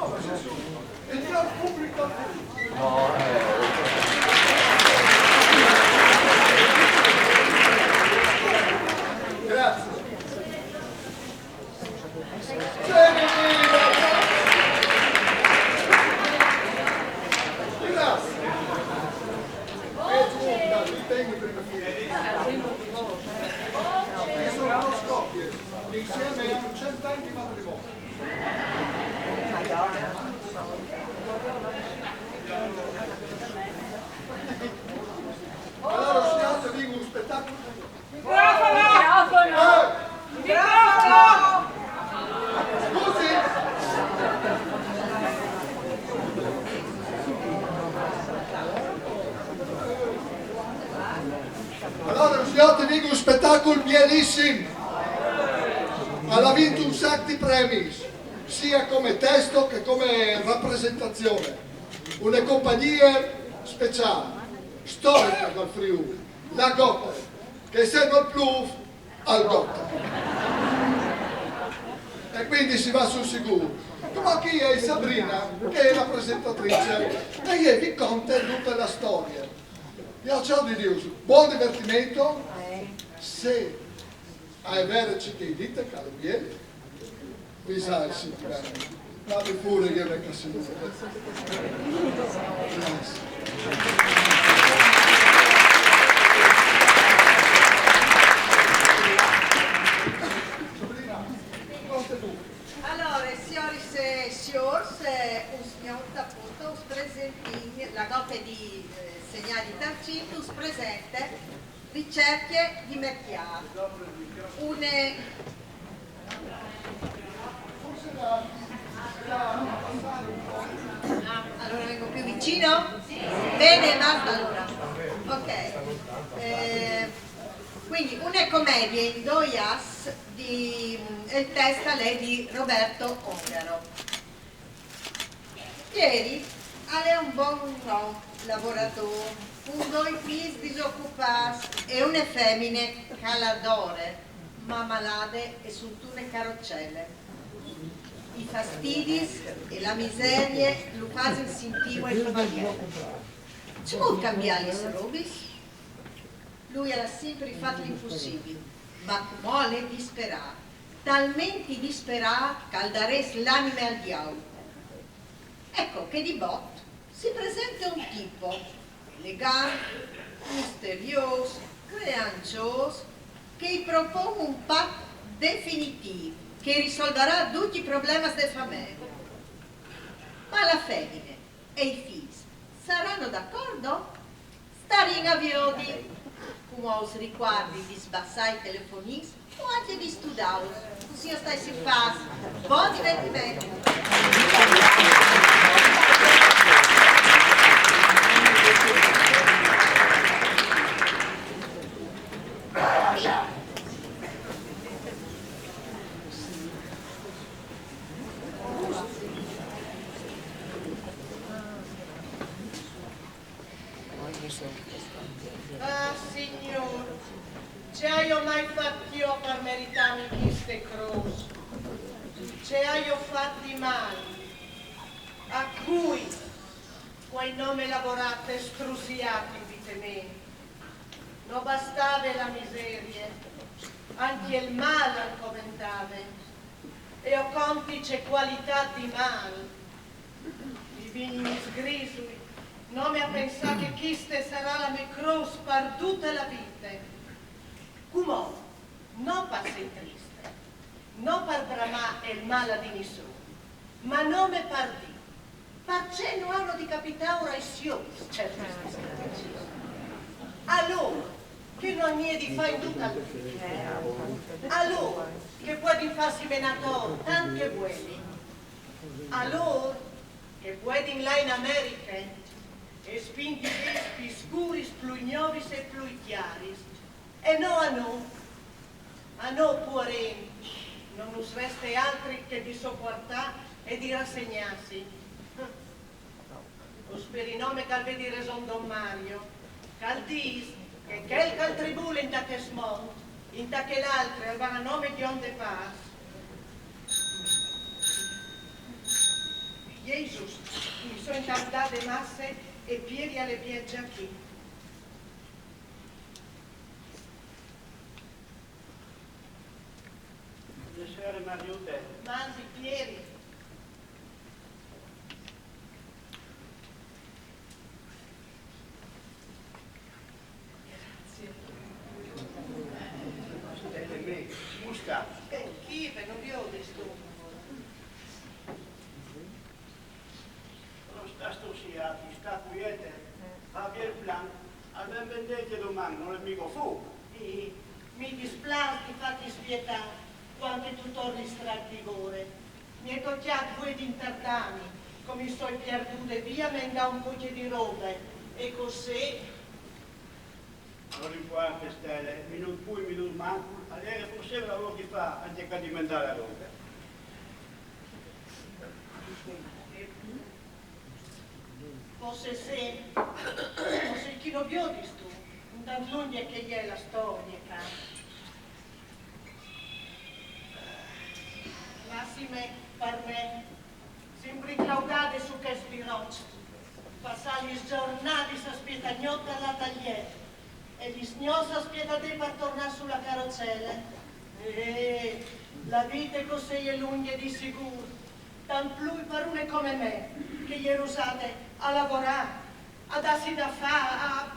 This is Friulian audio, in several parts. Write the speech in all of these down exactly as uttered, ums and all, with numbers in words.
E io al pubblico. Grazie. Grazie. Eh, scusa, mi tengo prima. Ci sono due coppie insieme hanno cento anni di matrimonio. Allora, signor, vi dico un spettacolo. Microfono! Eh! Microfono! Scusi? Allora, signor, ti dico un spettacolo bellissimo. Al à vint un sac di premi, sia come testo che come rappresentazione. Una compagnia speciale, storica del Friuli, la Gotte, che se non piove, al Gotte. E quindi si va sul sicuro. Come qui è Sabrina, che è la presentatrice, e io vi conto tutta la storia. Io ciao di Dio, buon divertimento. Se è vero ciò che dite, caro Biel, mi sa, sì, bene. Date pure che non è così. Grazie. Sabrina, conta tu. Allora, signori e signori, un signor appunto us presentì la coppia di eh, segnali Tarcinto, us presente ricerche di mercato. Une... Ah, allora vengo più vicino? Bene, basta allora. Ok. Eh, quindi una commedia in due as di, il testo è di Roberto Ongaro. Ieri al è un bon lavorador, cun doi fis disocupats e une femine che l'adore, ma malade e suntune carocele. I fastidis e la miserie lu fasin sintî e fâ mâl. Ce vûl cambiâ lis robis? Lui al à simpri fat l'impussibil, ma cumò al è disperât, talmenti disperât che al darès l'anime al diaul. Eco che di bot si presente un tipo elegant, misteriôs, creançôs, che i propon un pat definitîf che i risolvarà ducj i problemis de famee. Ma la femine e i fîs saran d'acuardi? Starìn a viodi. Cumò us ricuardi di sbassâ i telefonins o ancje di studâus, cussì o stasin in pâs. Bon divertiment! Ah, signôr, ce aio mai fat jo par meritâmi cheste crôs? Ce aio fat di mâl? A cui? Cuai no me lavorât e strusiât in vite mê? No bastave la miserie, ancje il mâl al coventave. E o conti ce cualitât di mâl. Mi vignìs grisui, nome a pensâ che cheste e sarà la mê crôs par dute la vite. Cumò, no par jessi triste, no par bramâ il mâl a di nissun, ma nome par dî, parcè no àn di capitâ ancje a nô ciertis disperazions? A lôr che no àn nie di fâ in dute la vite. A lôr che a puedin fâsi menâ dôr tant che a vuelin. A lôr che a puedin lâ in Americhe e spindi vês plui scuris, plui gnovis e plui cjaris. E no a nô. A nô, puarins, no nus reste altri che di sopuartâ e di rassegnâsi. O speri nome che al vedi reson don Mario, che al dîs che chel che al tribule inta chest mont, inta chel altri al varà nome gjon de pâs. Intardade masse e Pieri al è biel già chi. Buonasera, Mariute. Mandi, Pieri. Grazie. Stelle me, smusta. Ben, chi ve no viodistu? No sta stussiati, sta cuiete, fa biel plan, al ven vendette doman, no l'è migo furb. Eh, mi displâs di fâti spietâ cuant che tu tornistu di vore. Mi è tocjât vuê di intardâmi, che mi soi pierdude vie a mendâ un pocje di robe, e cussì. Ma no impuarte, Stelle, minût plui, minût mancul, al jere forsit lavôr di fâ, ancje ca di mendâ la robe. Forsit sì, forsit chi no viodistu, intant lungje che e je la storie ca. Massime par me, simpri claudade su chescj biroçs, passâ lis zornadis a spietâ gnot al atalier, e lis gnots a spietâ dì par tornâ su la carocele. Eh, la vite cussì e je lungje di sigûr, tant plui par une come me, che e je rusade a lavorâ, a dâsi da fâ, a...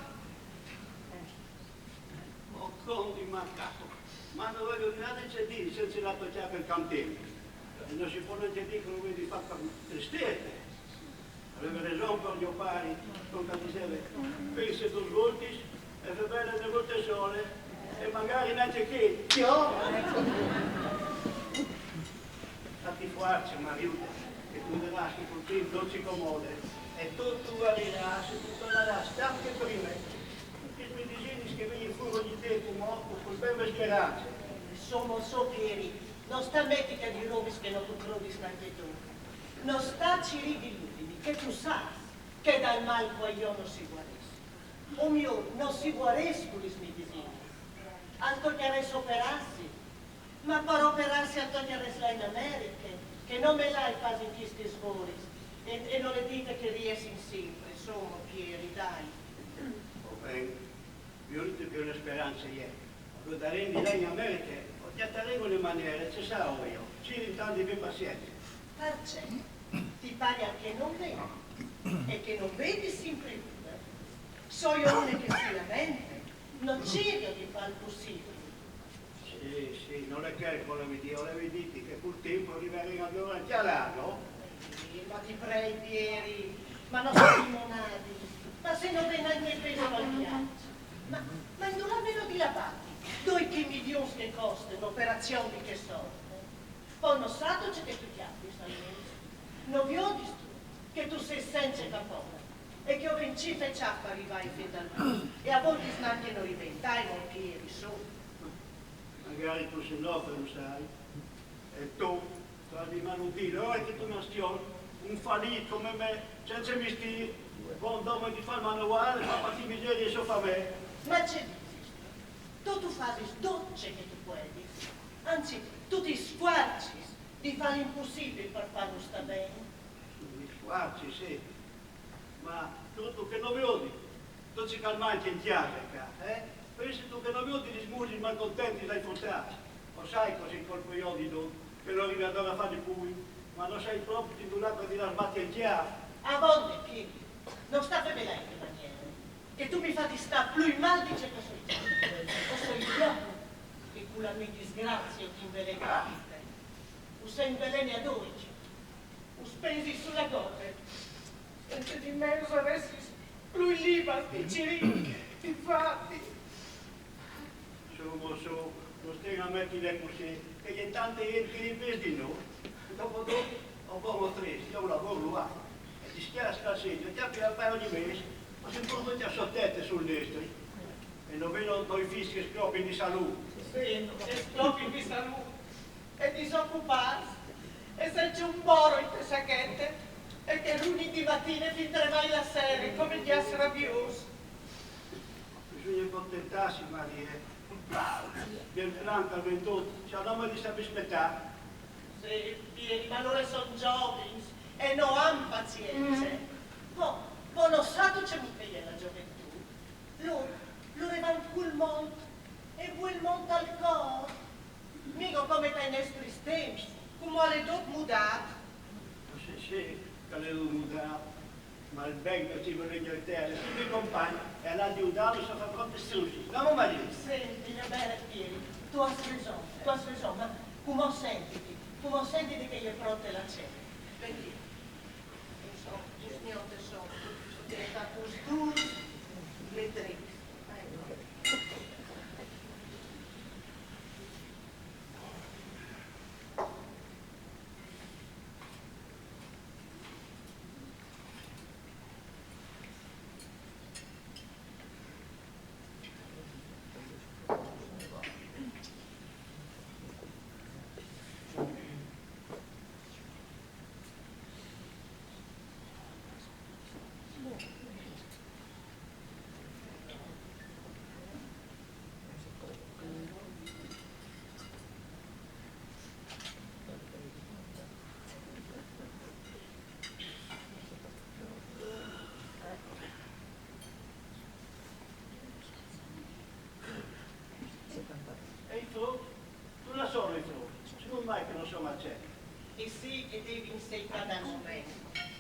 Oh, conti, ma capo, ma no vevi nade ce dî cence lâ a tocjâ par cjamp. E no si pues nancje dî che no vedi fat par tristece. Al veve reson par gno pari, cuant che al diseve: «Pense dôs voltis e fâ ben une volte sole, e magari nancje chê». Fâti fuarce, Mariute, che tu vidarâs che cul timp dut si comode, e dut tu varirâs e tu tornarâs tant che prime. Chescj medisinis che a vegnin fûr ogni dì cumò, cumò ben me sperance. Insome, so Pieri, no sta meti ca di robis che no tu crodis nancje tu. No sta cirî di iludimi, che tu sâs che dal mâl cuaglio no si vuarès. O miôr, no si vuarès cu lis medisinis. Al tocjarès operâsi. Ma par operâsi al tocjarès lâ in Americhe, che no me laial fâ chestis voris, e, e no l'è dite che e riessin simpri, insome, Pieri, dai. Va ben, jo no ai più une sperance, jo. O vidarìn di lâ in Americhe, o cjatarìn une maniere, ce sarò jo. Cîr intant di vê pazience. Parcè? Ti pâr che no vedi, e che no vedi simpri une. Soi jo une che si lamentìn, no cîr di fâ il pussibil. Sì, sì, no l'è chel che o volevi dî, o volevi dîti che cul timp o rivarìn a viodi ancje là, no? Eh, ma ti prei, Pieri, ma no soi limonadi, ma se no vês nancje peso al viaç. Ma, ma indulà vêso di lâ a bati doi milions che e coste une operazion di chê sorte? Po no sâstu ce che tu cjatis, almeno? No viodistu che tu sês cence capone e che o vin cît e cjâf par rivâ fin dal bût, e a voltis nancje no rivìn, dai, Pieri, su. Magari tu sês nobe, lu sâstu. E tu, tu âs di manutî, alore che tu no sês un falît come me, cence mistîr, bon, dome di fâ il manuâl, fâ patî miserie sô famee. Ma ce disistu? Tu, tu fasis dut ce che tu puedis. Anzit, tu ti sfuarcis di fâ l'impussibil par fâlu stâ ben. Mi sfuarci, sì. Ma tu, tu che no viodis, dut ce che al mancje in cjase ca, eh? Pensistu che no viodis lis musis malcontentis dai furtâts? O sai che o soi colpe jo di dut, che no rivi adore a fâ di plui, ma no sai propit indulà par dâ la sbate al cjâf. Avonde, Pieri, no sta fâ in chê maniere, che tu mi fasis stâ plui mâl di ce che o soi. O soi jo che cu la mê disgracie o ti inveleni la vite. Us inveleni a doi. Us pensi su la gote. Cence di me no saressis plui libars di cirî, di fâti. Su, mo su, no stin a metile cussì, che e je tante int che i vês di nô. Dopo dut, o bon o trist, jo un lavôr lu ai. E di scjâf che al seie, o cjapi a pâ ogni mês, o sint dut chel sot tete sul nestri. E no vêso doi fîs che sclopin di salût. Sì, che sclopin di salût. E disocupâts, e cence un boro inte sachete, e che rugnin di matine fin tremai la sere, come gjats rabiôs. Bisugne contentâsi, Marie. Biel plan che al ven dut, se al nome di sapê spietâ. Sì, Pieri, ma lôr a son zovins e no àn pazience. Sì, che l'è un mudà, ma el ben che ci vole in Inghilterra, tuti i compagni, e là di un dado se fa conte strusi. Andiamo, Maria. Senti, la bella Pieri, tu has ragion, tu has ragion, ma come sentiti, come sentiti che io pronte la cena? Perché? Insomma, giusto niente, insomma, che fa così duro, le drink. Ecco. E i fruts? Dulà sono i fruts? Sicur mai che no son a cena? E sì, e devi inseità da un ben.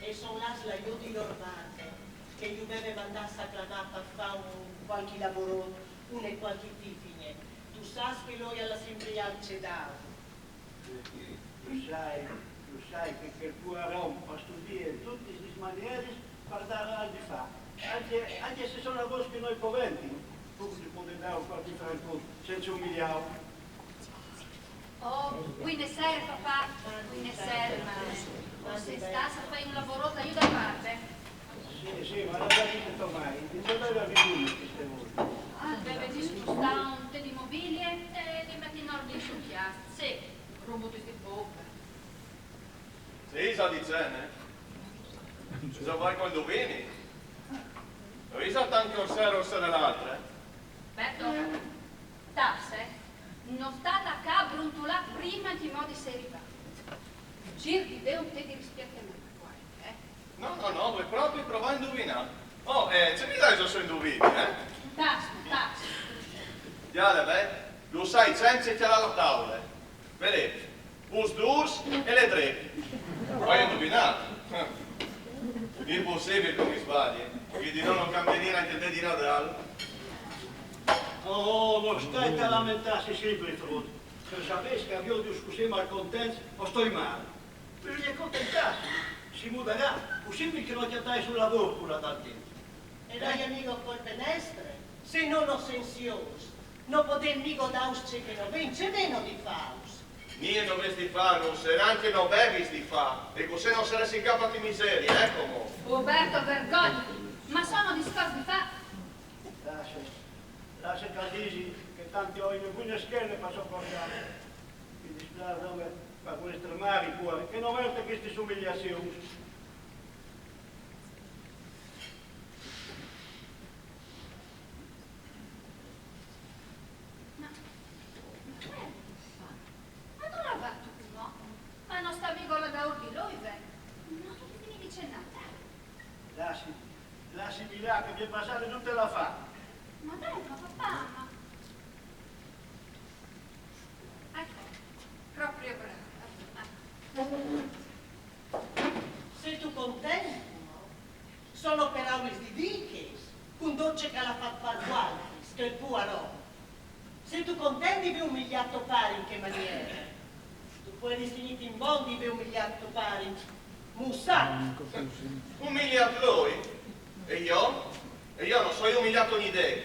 E son là sla io di lor vate, che ju deve mandar a clamar par far un qualchi lavorot, une qualchi tifigne. Tu sas che loi a la simbrian ce dau. Lu sai, lu sai che quel puar om a studia in tutis lis manieris par dar alc di far. Anche, anche se son lavors che noi poventi, tu ti podi dar un qualchi francon, sensa umiliau. Oh, buine sere, papà. Buine sere, mame. O sês stâts a fâ un lavorot aiù dal barbe? Sì, sì, ma l'ha già dite to mai, dite dove la bisogna queste volte. Ah, deve dispostâ un te di mobilie e di meti in ordin sul chiast. Sì, robutis di bombe. Sì, i sa di cene. Bisogna fâ che o induvini. No i sa tant che orsere, orsere l'altre. Berto, tase, no sta tacâ a bruntulâ prima che i modi sei rivâts. Cîr di vê un te di rispiet a me, guai, eh. No, no, no, voi propit provâ a induvinâ. Oh, eh, ce mi daiso se o induvini, eh? Tase, tase. Cjale, ve, lu sai cence cjalâ la taule. Vedêt, vôs dôrs e le drep. O ai induvinât? Eh. Impossibil che mi sbagli. Vidi, no, no cambie gnente, anche il dê di Nadâl. Oh, no stait a lamentâsi simpri, frut. Se o savès che o viodio cusì malcontents, o stoi mâl. Bisogna contentâsi, si mudarà, pussibil che no cjatais un lavôr cul lâ dal timp. E no je migo colpe nestre, se no no sês siôrs, no podês migo dâus ce che no vês, ce vêno di fâus? Nie no vês di fâ nus e nancje no vevis di fâ, e cussì no saressin ca fats in miserie, eco mo. Roberto, vergogniti, ma sono discors di fâ. Lasse, lasse che o disi che tant o ai une buine schene par soportâ. Mi displâs dome par vuestre mari, puare, che no merte chestis umiliazions. Ma, ma, ma dulà vâstu cul nomo? Ma no sta migo là daûr di lui, ve? No tu ti finivi cenâ. Lassimi, lassimi là che mi è pasade tute la fam. Ma dai, ma papà, ma... Eco, propit brâf. Sêstu content? Sono peraulis di dî chês, cun dut ce che al à fat par vualtris, chel puar om. Sêstu content di vê umiliât to pari in chê maniere? Tu puedis tignîti in bon di vê umiliât to pari, mussât. Umiliât lui? E jo? E jo no soi umiliât di gnent.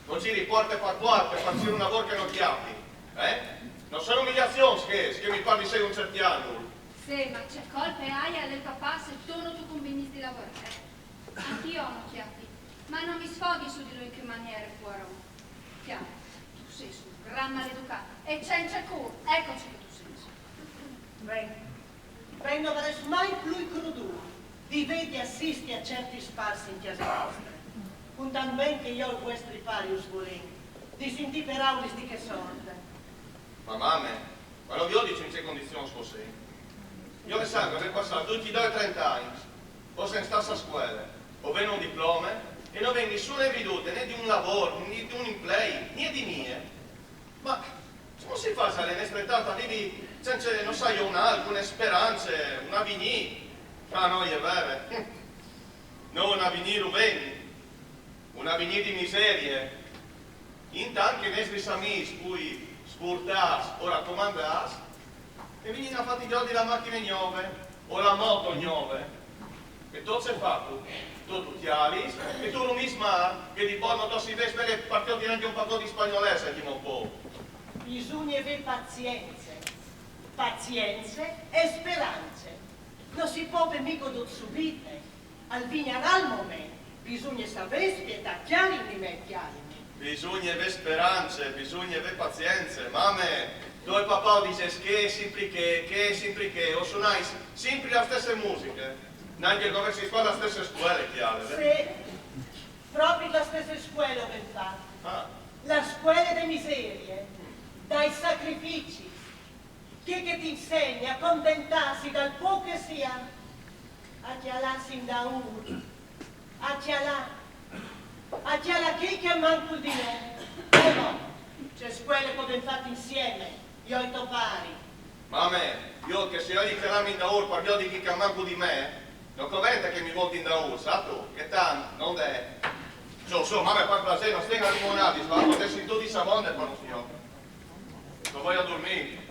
No ziri puarte par puarte par cîr un lavôr che no cjapi, eh? No son umiliazions chês, che mi par di sei un certianul. Sì, ma ce colpe aial il papà se tu no tu cumbinis di lavorâ, eh? Ancje jo no cjapi, ma no mi sfoghi su di lui in chê maniere, puar om. Cjale, tu sês un gran maleducât e cence cûr, eco ce che tu sês. Ben, ben, no varès mai plui crodût di vêju di assisti a ciertis parts in cjase vuestre, cun tant ben che jo e vuestri pari us volìn, di sintî peraulis di chê sorte. Ma mame, ma no viodistu in ce condizions che o sin? Jo e Sandra o vin passât ducj i doi trente agns, o sin stâts a scuele, o vin un diplome e no vin nissune vidude, ni di un lavôr, ni di un implei, ni di nie. Ma come si fâs a la nestre etât a vivi cence, no sai jo, un alc, une sperance, un avignî? Ah, no, je vere. No, un avignî ben, un avignî di miserie. Intant che i nestris amîs, cui sburtâts o racomandâts, e vignin a fâti viodi la machine gnove, o la moto gnove. E tu ce fâstu? Tu, tu cjalis, e tu rumîs mar, che di bon no tu si vês, par ti o dirai ancje un pacot di spagnolese, ti mo po. Bisugne vê pazience, pazience e sperance. No si pò vê migo dut subite. Al vignarà il moment. Bisugne savê spietâ, cjarimi, cjarimi. Bisugne vê sperance, bisugne vê pazience. Mame, tu e papà o disês chê e simpri chê, chê e simpri chê, o sunais simpri la stesse musiche. Nancje che o vessis fat la stesse scuele, cjale, eh? Sì, propit la stesse scuele o vin fat. Ah. La scuele de miserie, dai sacrificis. Chê che ti insegne a contentâsi dal pôc che si à, a cjalâsi indaûr, a cjalâ, a cjalâ chel che al mancul di nô. E mo, ce scuele che o vin fat insiemi, jo e to pari. Mame, jo che se o ai di cjalâmi indaûr par viodi chel che al mancul di me, no covente che mi volti indaûr, sâstu? Che tant, no 'nd è. Su, su, mame, par plasê, no stìn a limonadis, va, o sint dut di savon par un signôr. Che o voi a durmî.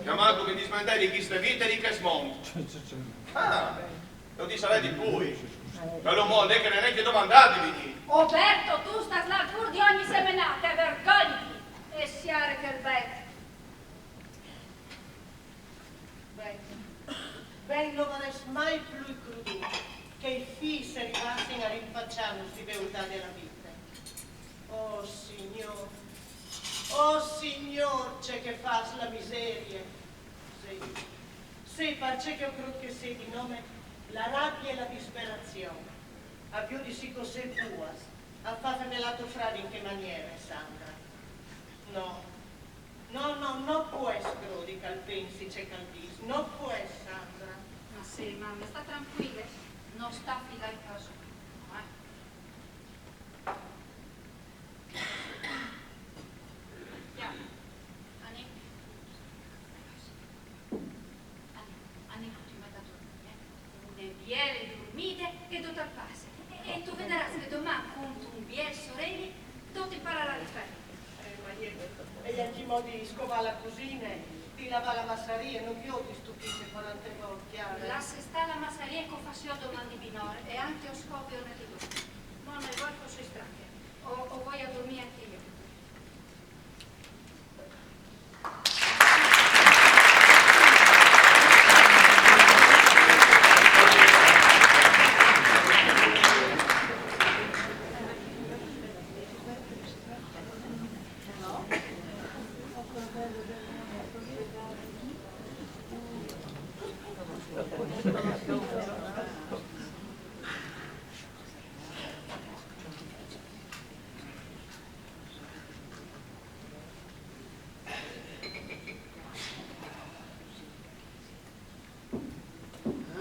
Che mancul mi dismentei di cheste vite e di chest mont. Ah, e o disarei di plui. Chel mont che no è nancje domandât di vignî. O Berto, tu stâs lâ pûr di ogni semenate, vergogniti! E siare chel bec. Ben, ben, no varès mai plui crudût che i fîs a rivassin a rinfacjânus di beutade la vite. Oh Signôr, oh Signôr, ce che e fâs la miserie! Sì, sì, parcè che o crôt che e sedi nome la rabie e la disperazion. A viodisi cussì puars, a fâ femelâ to fradi in chê maniere, Sandra. No, no, no, no pues crodi che al pensi ce che al dîs, no pues, Sandra. Ma sì, mame, sta trancuile, no sta filâ i cjasons, eh. Anìn, anìn, anìn, anìn, tu ti met a durmî, eh. Une biele durmide e dut al passe. E, e tu vedarâs che doman cuntun biel soreli dut al pararà di fâ. Eh, ma jo, e je ancjemò di scovâ la cusine, di lavâ la massarie, no viodis tu che e je cuarante volte, eh? Lasse stâ la massarie che o fâs jo doman di buinore e ancje o scovi une di dut. Mo no vuei che o soi strache. O, o voi a durmî ancje jo.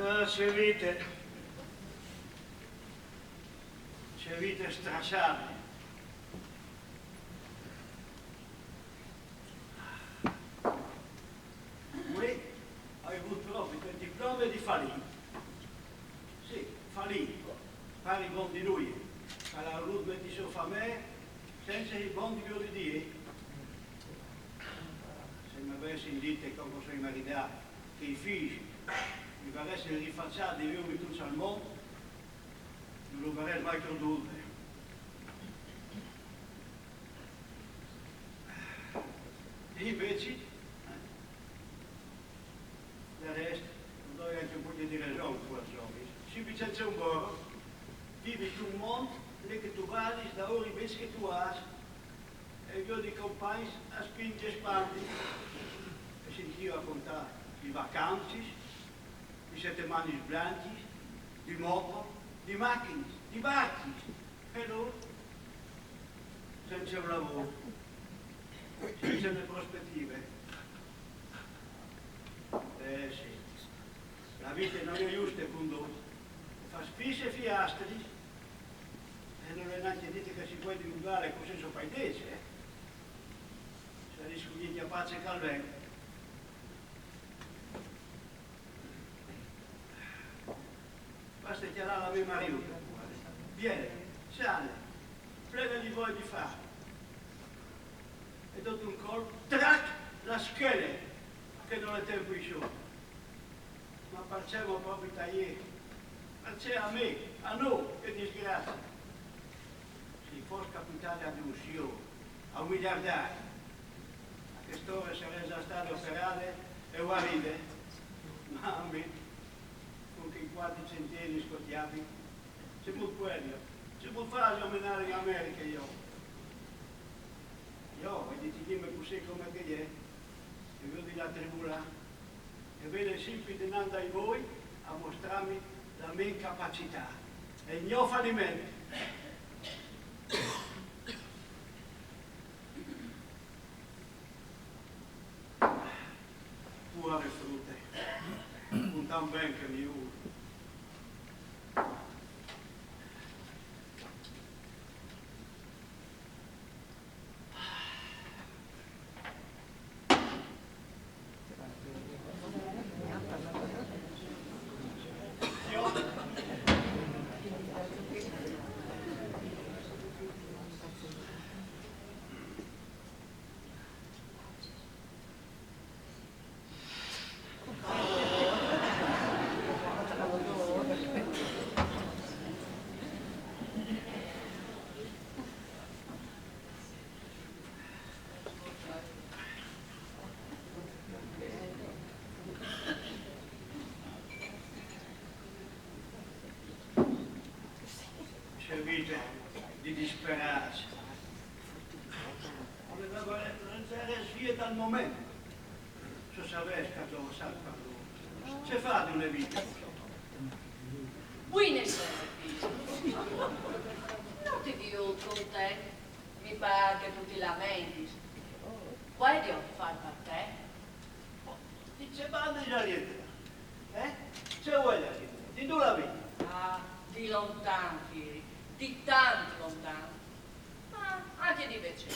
Ah, ce vite. Ce vite straçade. Vuê o ai vût propit il diplome di falì. Sì, falì, pari bon di nuie, che al à volût meti sù famee cence i bon di viodi di jê. Se mi vessin dit, cuant che o soi maridât, che i fîs mi varessin rinfacjât di viodi ducj al mont, no lu varès mai crodût. E invezit, eh, dal rest, o ai ancje un pôc di reson, tu, Giusepe. Sint, Vicenç, un boro, vivi intun mont, li che tu vardis daûr i bêçs che tu âs, e viodi compagns a spinzi e spanti, e sintiju a contâ di vacancis, di setemanis blancjis, di moto, di machinis, di barcjis, e lôr cence un lavôr, cence une prospetive. Eh sì, la vite no je juste cun dut, e fâs fis e fiastris, e nol è nancje dit che si pues dulivâle cussì sù pai dêts, eh. Saris cugnì cjapâ ce che al ven. S'è cjalà la mé mariuta. Biele, sane, plene di vòia di fà. E dut d'un colp, trac, la schèle, che no l'è temp insoma. Ma parcè m'ó pròpe taié? Parcè a mé, a nò, che disgràsia! Se i fóss capitade a d'un siòr, a un miliardàrio, a chèst'ora sarèss stade operade e guaride. Ma a mé, con chèi quàter centènimi scottiàcc, ce pòde fà, ce pòde fà a menàle in Amériche, jo? Jo, vède, dìghe cóme che l'è, e vède la tribulà, e vède sèmper denàcc di vòi a mostràm la mé incapacità e 'l gno faliment. Pòere frute, con tant ben che mi vùl. Che vita di disperàcc. Óltre a restà via dal momènt, se savèss che dóe stat, pardó. Ce fà d'una vita? Buine sere, fill. No ti vède contènt, mi par che tu te lamentis. Cósa pòde fà par té? Di ce banda l'è la lètera? Eh? Ce vùl la lètera? Di dulà vègne? Ah, di lontàn, fill, di tant lontàn. Ma anche di vècin.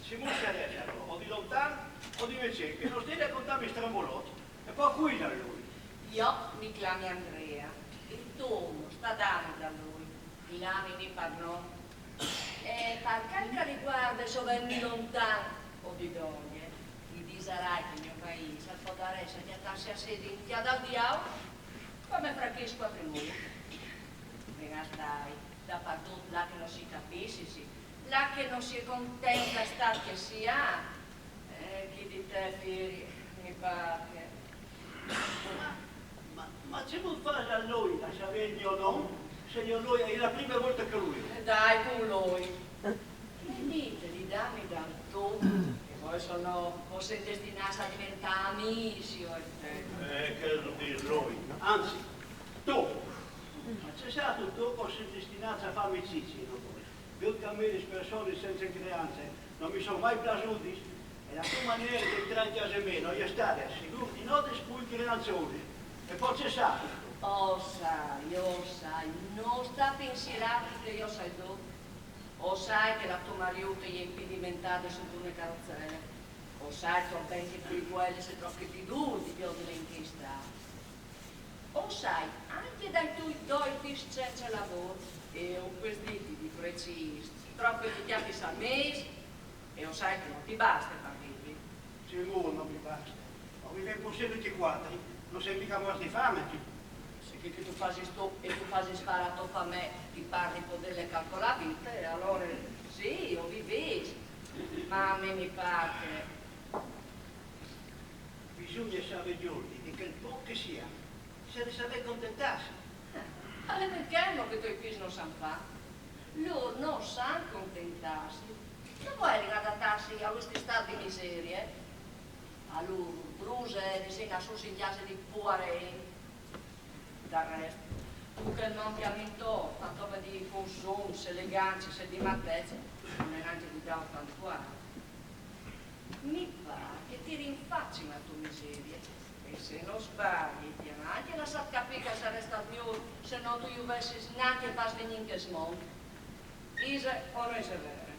Simón Serrè, o di lontàn o di vècin, che no stì a contàm i strambolòcc. E pò cui l'è lü? Jo mi clami Andrea, e Tomo, sta dame da lü, i l'ami mi par nòm. E par chèl che riguarda se o vègne di lontàn o di dònde, i disarai che in gno paìs al pò darès che a tacc a sedi in cjà dal diàol, come fra chèi quàter mùr. Ven a stà dapardut là che no si capìs, là che no si è contènt de stà che si à. Eh, chì di té, fill, mi par che... Ma, ma, ma ce vùl fà lü a savè 'l gno nòm, se gno nòm l'è la prima ólta che lü... Eh, dai, con lü. Che dite di dàm dal Tomo, che vòi, se no, o sèm destinàcc a diventà amìs, jo e té? Eh, chèl l'è lü. Anzi, Tomo. Ma ce sàstu, Tomo, o sèm destinàcc a fà amicìcia, no? Vède che a mé lis persònis sènsa creance no mi só mai plasùdis, e la tò manera d'entrà in cjase mé no l'è stade, sigùr di no, de cui creanzòs. E pò ce sàstu? O sai, o sai, no stà pensieràti che jo sai dut. O sai che la tò mariuta i è impedimentade sù d'una carozzèla. O sai tròp ben che tò fiöle, se tròp che ti dùr di viòdela in chèsta. O sai anche dai tò doi fis cence lavór, e ü quest dì di precìs, tròp che ti cjatis a mès, e o sai che no ti baste par vìv. Sigùr no mi baste. O vìv pùr sù tücc quàter, no sèm mia mòrcc di fam. Se chèl che tu fasis tu e tu fasis fà a la tò famèa ti par di podèle calcolà a vita, alore sì, o vìv. Ma a mé mi par che Bisògna savè, Giorgi, che chèl pòch che si à, s'à de savè contentàs. Eh, al è perchè no che tò fis no san fà. Lur no san contentàs. No vòlin adatàs a chèst stàt di misèrie. A lur brùse de sègn sù in cjase di pòer. Dal rèst, cun chèl mònd che a mèt intor, tant òme di consùm, elegància, di martècc, no l'è nancje di dà tant quàter. Mi par che ti rinfàcin la tò misèrie, e se no sbàgli, ti à nancje lassàt capì che al sarès stàt miòr se no tu ju vessis nancje fàcc vignì in chèst mònd. Ise o no ise vère?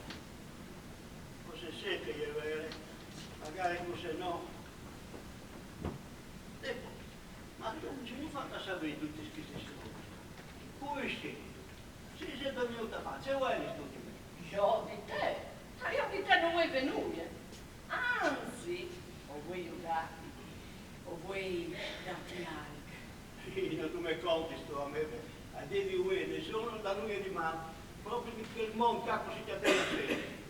Fórse sé che i è vère, magare fórse no. E pò, ma tu come ùn l'hee fàcc a savè dutes chèstes còse? Ce vuelistu di me? Jo di te? Ma jo di te no vuei nuie. Anzi, o vuei judâti, o vuei dâti alc. Sì, no tu me contistu a me, a dî di vuei, nisuni dà nuie di mâl, propit in chest mont ca cusì che te...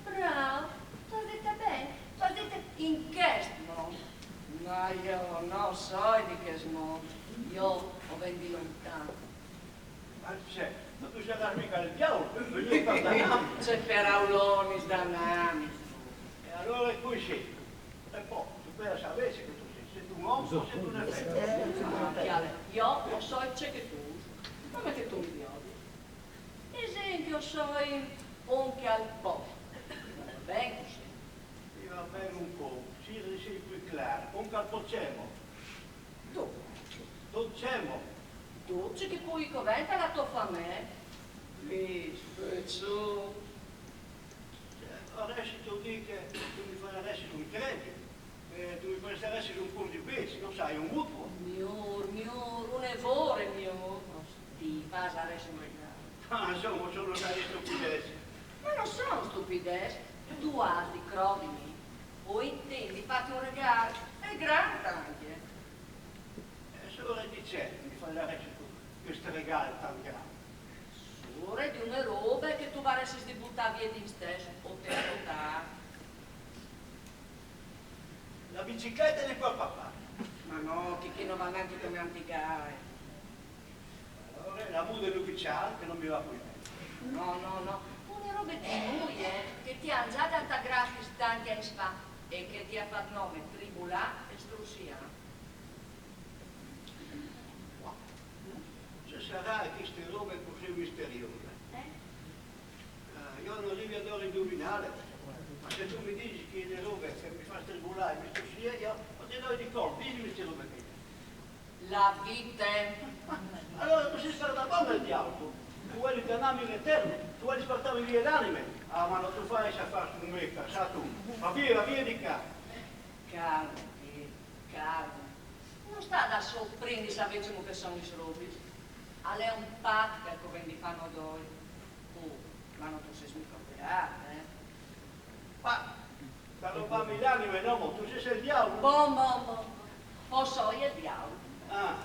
Brâf, tu âs dite ben, tu âs dite in chest mont. Ma jo no soi di chest mont, jo o ven di lontan. Ma ce, ma tu sarâs mighe il diaul, vegnût da Nami? Ce peraulonis, da Nami. E alore cui sêstu? E po, tu podistu savê ce che tu sês, sêstu un om o sêstu une femine? Jo o soi ce che tu, come che tu mi viodis. Disìn che o soi un che al pò. Va ben cussì. Mi va ben un pôc, sì, sì, plui clâr, un che al pò cemo. Tu, tu cemo. Tu, ce che poi covente la tô famee. Fîs, fîs, su. Cioè, o voressistu dî che tu mi fasaressis un credit, che tu mi prestaressis un pôc di bêçs, no sai, un mutuo. Miôr, miôr, une vore miôr. Ti fasarès un regâl. Ah, insome, a son dai stupidèçs. Ma no son stupidèçs, tu âs di crodimi. O intint di fâti un regâl, e grant ancje. E sore di ce mi fasaressis chest regâl tant grant? Sore di une robe che tu varessis di butâ vie distès, o te... La biciclete di col papà. Ma no, Chichì no va nancje come antighe. Alore, la mude ufficiâl che no mi va plui ben. No, no, no. Une robe di nuie, eh, che ti àn za dât gratis tancj agns fa e che ti à fat nome tribulâ e strussiâ. Ce sarà cheste robe cussì misteriose? Eh? Eh, jo no rivi adore a induvinâle, ma se tu mi disis che e je une robe che mi fâs tribulâ e mi strussî, jo o te doi di colp, disimi cheste robe chi. La vite. Alore tu sês pardabon il diaul, tu. Tu vuelis danâmi in etern, tu vuelis puartâmi vie la anime. Ah, ma no tu fâs afârs cun me, sâstu. Va vie, va vie di ca. Calmiti, calmiti. No sta a sofrî di savê cemût che a son lis robis. Al è un pat che al covente fâ nô doi. Oh, ma no tu sês mighe operât, eh? Ma, par robâmi la anime, no, tu sês il diaul. Bon, bon, bon, bon. O soi il diaul. Ah.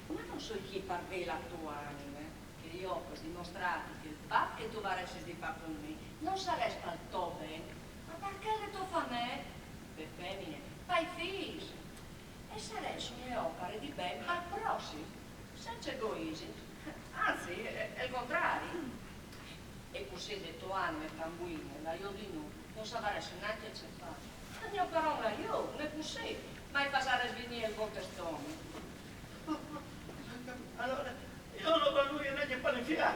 Ma no soi chi par vê la tô anime, che jo o pues dimostrâti che il pat che tu varessis di fâ cun me no sarès pal to ben, ma par chel de tô famee, pe femine, pai fîs. E sarès une opare di ben pal prossim, cence egoismi. Anzit, al contrari. E cussì de tô anime tan buine, la jo di nô, no savarès nancje ce fâ. Gno paron, la jo, no è cussì, ma i fasarès vignî il vot al stomi. Alore, jo no vâs nancje par infilâ.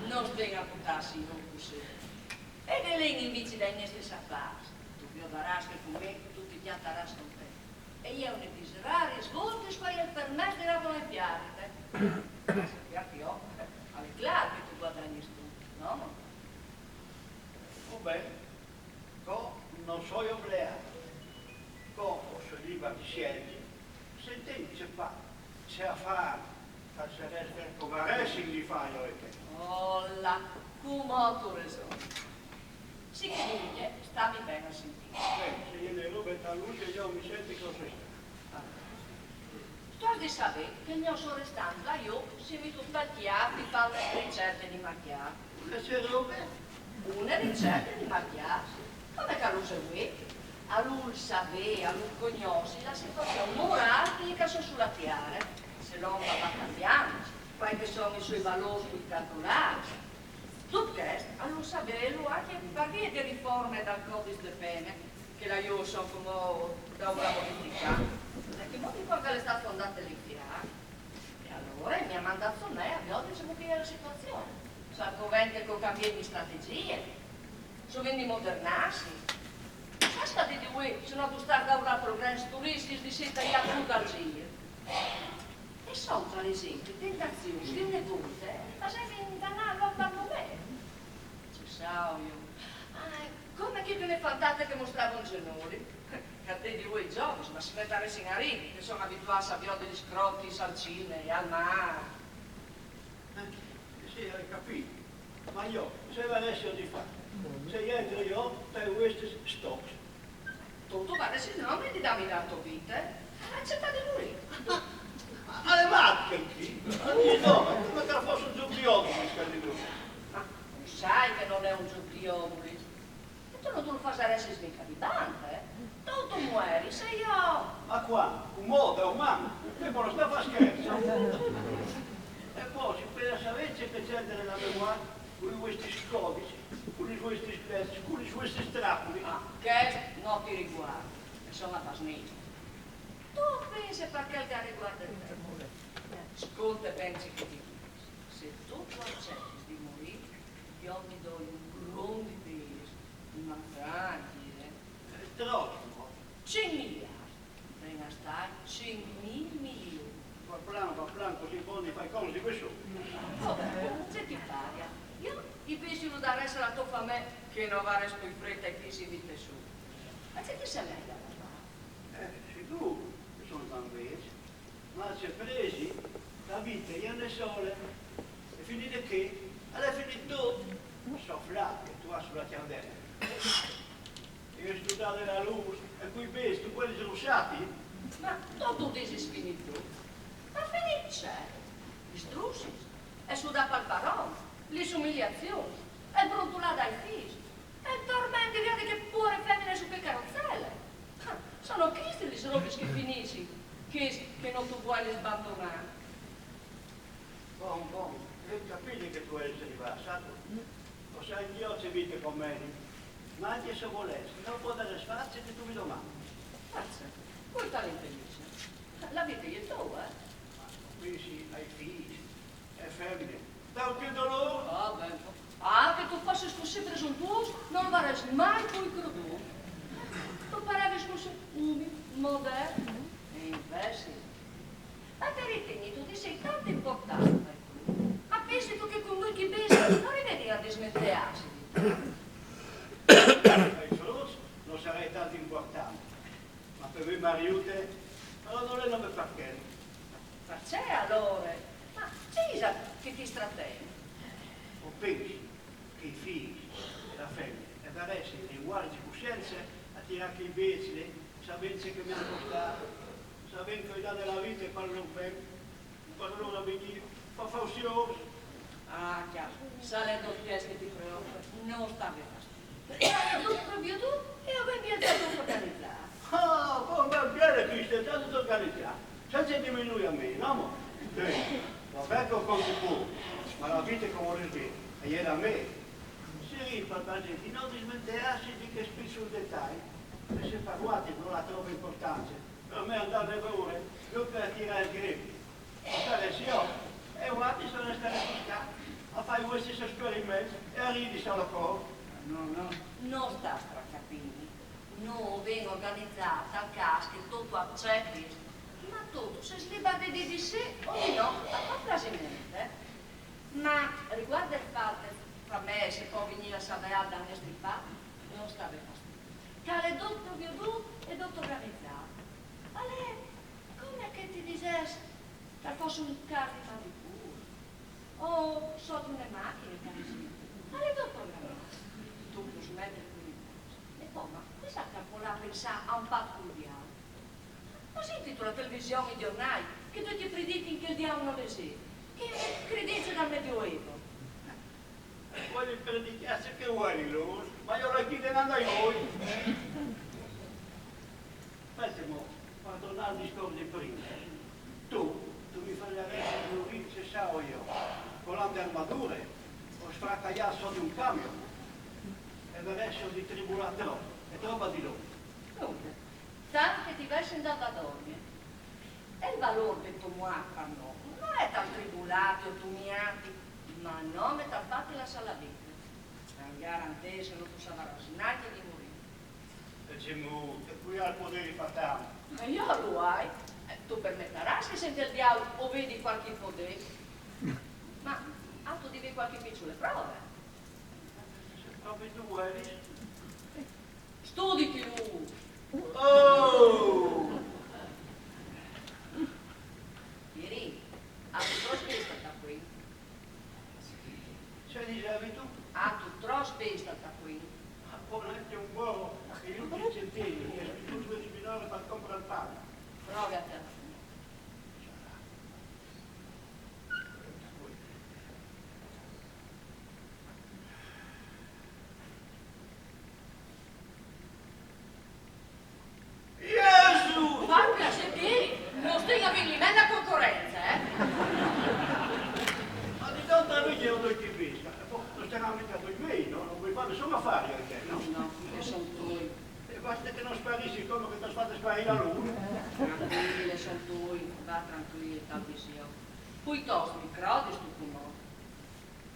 No stin a butâsi jù cussì. E lin invezit dai nestris afârs, tu viodarâs che cun me tu ti cjatarâs content. E je une des raris voltis che o ai il permès di lâ a piari, eh. Piari jo, al è clâr che tu guadagnis tu, no? Va ben, jo no soi obleât. Jo o soi libar di sielzi. Sintint, ce fâ, ce fâ, al sarès ben che o varessin di fâ jo e te. Oh là, cumò tu âs reson. Sicûr, stâmi ben a sintî. Eh, se e je une robe tal lusce, jo mi sint che o soi stât. Tu âs di savê che gno sorestant là jù si è metût tal cjâf di fâ une ricercje di marcjât. Une ce robe? Une ricercje di marcjât. Come che al vûl savê, al vûl cognossi la situazion morâl di chei che a son su la tiere, se l'om al va cambiant, cuâi che a son i siei valôrs plui calcolâts. Dut chest al vûl savêlu ancje par vie di riforme dal codis de pene, che là jù a son cumò daûr a modificâ. E cumò di cuant che al è stât fondât l'infirâr. E alore mi à mandât sù me a viodi cemût che e je la situazion. Se al covente che o cambiìn strategjie, se o vin di modernâsi. Sâstu ce che al dîs di vuê, se no tu stâs daûr al progrès, tu riscjis di jessi taiât dut dal gîr. E a son, par esempli, tentazions che une volte a fasevin danâ a l'om par moment. Ce sai jo. Ah, come chê di une fantate che a mostrave un zenori. Che a dî di vuê i zovins, ma si metaressin a ridi, che a son abituâts a viodi lis crotis al cine, al mâr. Eh, e se Sì, hai capito. Ma io, se l'avessi di fare, se entro io, te questi stocchi. Tu, tu varesi nome di dammi la tua vita, eh? Accetta di morire. Ma alle macchie qui? Ma no, ma come che fosse un zubriolo, questo di lui. Ma non sai che non è un zubriolo, eh? E tu non te lo faseresti mica di banda, eh? Tu, tu muori, se io... Ma qua, un modo, un mano, che non sta a fare scherzo. E poi, si pensa invece che c'è della memoria, con questi scodici, con questi spezzi, con questi strapoli. Ah, che non ti riguarda, insomma, Pasnino. Tu pensi perché che riguarda il tempo? Ascolta, pensi che ti dico. Se tu tu accetti di morire, io ti do un grande peso, ma grande, eh? È troppo. 100 miliardi, venga a stare 100 milioni. Fa plan, fa plan, così buoni fai cose di questo. Vabbè, se ti paga, io ti penso di dare la tua famiglia che non varrà più fretta e che si mette su. Ma se ti sei meglio, papà? Eh, sicuro, che sono bambini, ma se presi, la vita è una sola, e finire che, alla fine tutto, so flatte, tu vas sulla candela. E studiare la luce, e quei besti, quelli srussati? Ma tu tu dici finito? Ma finito c'è? I strussi, e sudare per il barone, le umiliazioni, e brontolare dai figli, e tormenti via di che pure femmine su che carrozzelle. Ah, sono questi gli srobi che finisci, che, che non tu vuoi sbandonare. Bon, bon, e capite che tu eri rilassat? Lo sai, io ci vite con me, ma anche se volessi, non potrei sfarci che tu mi domandi. Forza, poi talento invece. La vita è tua, eh? Ma pensi ai figli, e femmine, da un più dolore? Ah, ben, ah, che tu fossi così presuntuoso, non l'avrei mai più creduto. Tu parevi così umile, moderno, e invece... Ma ti ritieni tu di sei tanto importante, ma pensi tu che con voi chi pensa non rivedi a dismentearsi di te? Ai frutti non sarei tanto importante, ma per me mariute, allora non è nome perché. Perché allora? Ma c'è Isa che ti strattene? O pensi che i figli e la femmina e per essere in guardia di coscienza a tirare che i beceri, sapendo che mi hanno costato, sapendo che ho dato la vita e parlo ben, parlo da benissimo, fa fa uscire. Ah, chiaro, sale due pièce che ti preoccupa, non sta ben. Sale due proprio tu e io ben viaggiato organizzato. Ah, come ben viene qui, stai tanto organizzato. Senza diminuire a me, no mo? Sì, va bene con conti pure, ma la vita come rischia, e ieri a me. Si ripa, Basile, di non dismentearsi di che spiccio il dettaglio, e se per guardi non la trovo importante, per me andare pure, io per tirare il grip, stare sì, e guardi sono stare fiscati, a fare questi esperimenti, e a ridi solo con. No, no. Non sta stracapini. Noi vengo organizzata al caso che tu tu accetti, ma tu tu sei libera di dire di sì o di no, a tua piacimento. Ma riguardo il fatto che per me si può venire a sapere da nostri padri, non sta ben fastidio. Che alle due proprio tu e due organizzato. Allora, come che ti dicessi che fosse un caso di manicure? O sotto una macchina, per esempio. Alle due organizzato. Tu tu smetti con il caso. E poi, ma cosa che può pensare a un patto col diavolo? Così intitola la televisione i giornali, che tutti predichi in che il diavolo non esiste, che credete dal Medioevo. Vuoi predicare che vuoi loro, ma io la chiudo andando a voi. Aspetta, mo, per tornare al discorso di prima. Tu, tu mi fai adesso morire, se so io, con le armature, o sfracagliato di un camion, e adesso di tribulato, è troppo di loro. Dunque, tanto che ti vai andando a dormire, e il valore del tuo muarto no, non è tal tribulati o tumiati, ma nome tal fatto che lascia la vita. Al garantese non tu saprà neanche di morire. E c'è mu, e qui al potere fa tanto. Ma io lo hai. Eh, tu permetterai se sente il diavolo o vedi qualche potere. Ma altro di qualche piccole prove. Se proprio tu vuoi, Studi più. Oh! Ieri, a cosa sei stata qui? Dice la virtù? Ah, tu troppo spesa sta qui. Ma poi anche un po' i lucchi centini, che è tutto di minore per comprare il pane. Prova a te. Gesù! Fa piacere, Pieri, non stai a venire la concorrenza, eh? Ma di tanto a noi che non ti pesca, non stiamo mica con me, no? Non vuoi fare solo affari anche, no? No, io sono tuoi. E basta che non sparisci come che ti ha fatto sparire a lui. Tranquillo, sono tuoi, va tranquillo, tal visio. Poi tosto, mi crodi sto comò?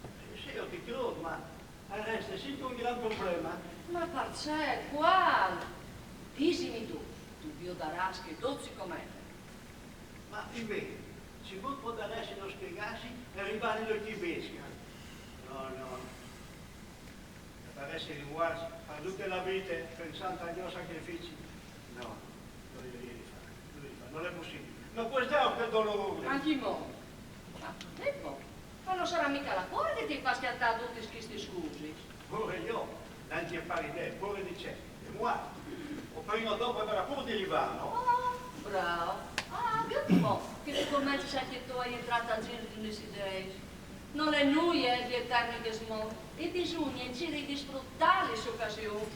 Eh, sì, io ti credo, ma resta sempre un gran problema. Ma perché? Qual? Disimi tu, tu viodarás che dozzi comete. Ma invece, se voi podareste non spiegarsi e arrivare noi ti pesca. No, no. E per essere uguali, per tutta la vita, pensando ai nostri sacrifici. No, non li devi fare, non li devi fare, non è possibile. Ma questo è un dolore. Anche mo. Ma Peppo, ma non sarà mica la paura che ti fa schiantare tutti questi scusi? Pure io, davanti a fare idee, pure di c'è. E moi, o prima o dopo avrà pure di arrivare, no? Oh, bravo. Ah, anche tu mo, che tu cominci a che tu hai entrato a giro di un'idea. Non è nulla, eh, di eterni che smonti. E bisogna cercare di sfruttare le sue occasioni.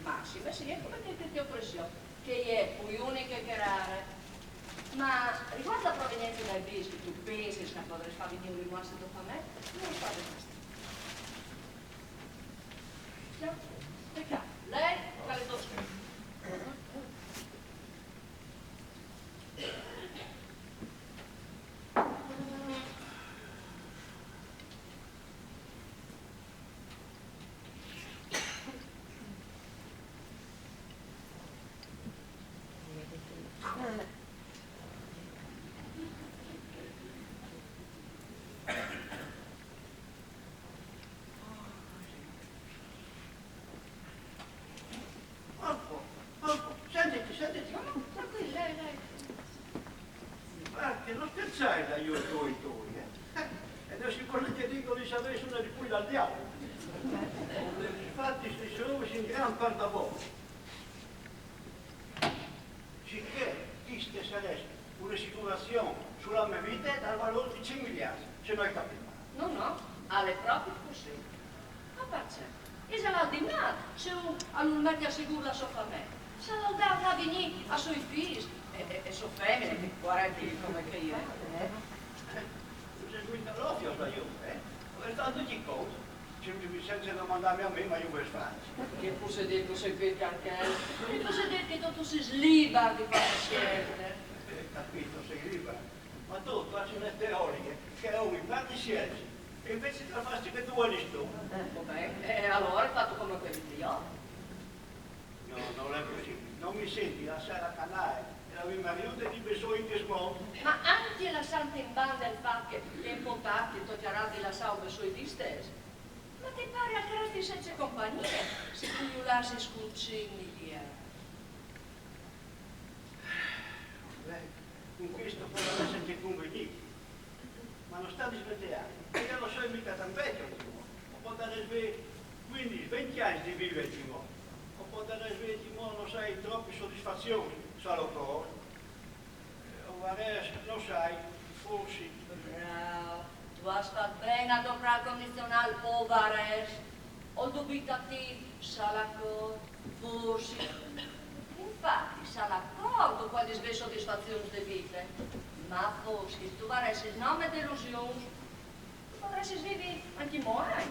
Massime, sì, ecco perché ti ho preso. Che è poi uniche che rare. Ma riguardo alla provenienza dai bis che tu pensi che potrei far venire un rimorso dopo a me, non lo so. Già, peccato. Lei, quale docente? Orco, orco, sentiti, sentiti. No, no, tranquillo, lei, lei. Guarda che non scherzare da io e toi, toi, eh? Eh, e non si può neanche dire che li sapessi una di più dal diavolo. Infatti, se sono in gran parte a voi. Sicché questa sarebbe un'assicurazione sulla mia vita dal valore di cento miliardi, se non hai capito male. No, no, alle proprie così. Ma perché? E sarà di male se uno non mette a sicuro la sua famiglia. Se non dà un avvenire a suoi figli e, e, e sua femmina, che guardi come che è. Eh, non c'è mica l'ovvio, io, eh? Ho tanto di cose. Ci mi senza domandarmi a me, ma io per sfranci. Che fosse detto se vede anche lei. Che fosse detto che tu si libero di fare scelte. Eh, capito, sei libero. Ma tu, tu hai una teoria che è un par di scelte. E invece te la faccio che tu vuoi sto. Vabbè, e allora hai fatto come quelli che io. No, non è possibile. Non mi senti lasciare a canale e la mia mariuta di besoi in tesmo. Ma anche lasciando in banda il fatto che tempo fa ti toccherà di lasciare un besoi di stesso. Ma ti pare a cresti senza compagnia, se tu lasci scucini lì, eh? Beh, con questo può essere convenuto. Ma non sta dismettere, perché non sono mica tan vecchio, tipo. Ho potuto avere quindici, venti anni di vivere, tipo. Ho potuto avere, tipo, non sai, troppe soddisfazioni, solo cose. Eh, o varès, non sai, forse. Bravo. Tu has fatto bene a toccare il condizionale, o varès. Ho dubitato, sarà cor, forse. Infatti, sarà cor tu puoi disvè soddisfazioni di vita. Ma forse tu varès il nome delusioni. Tu potresti vivere anche mo, eh?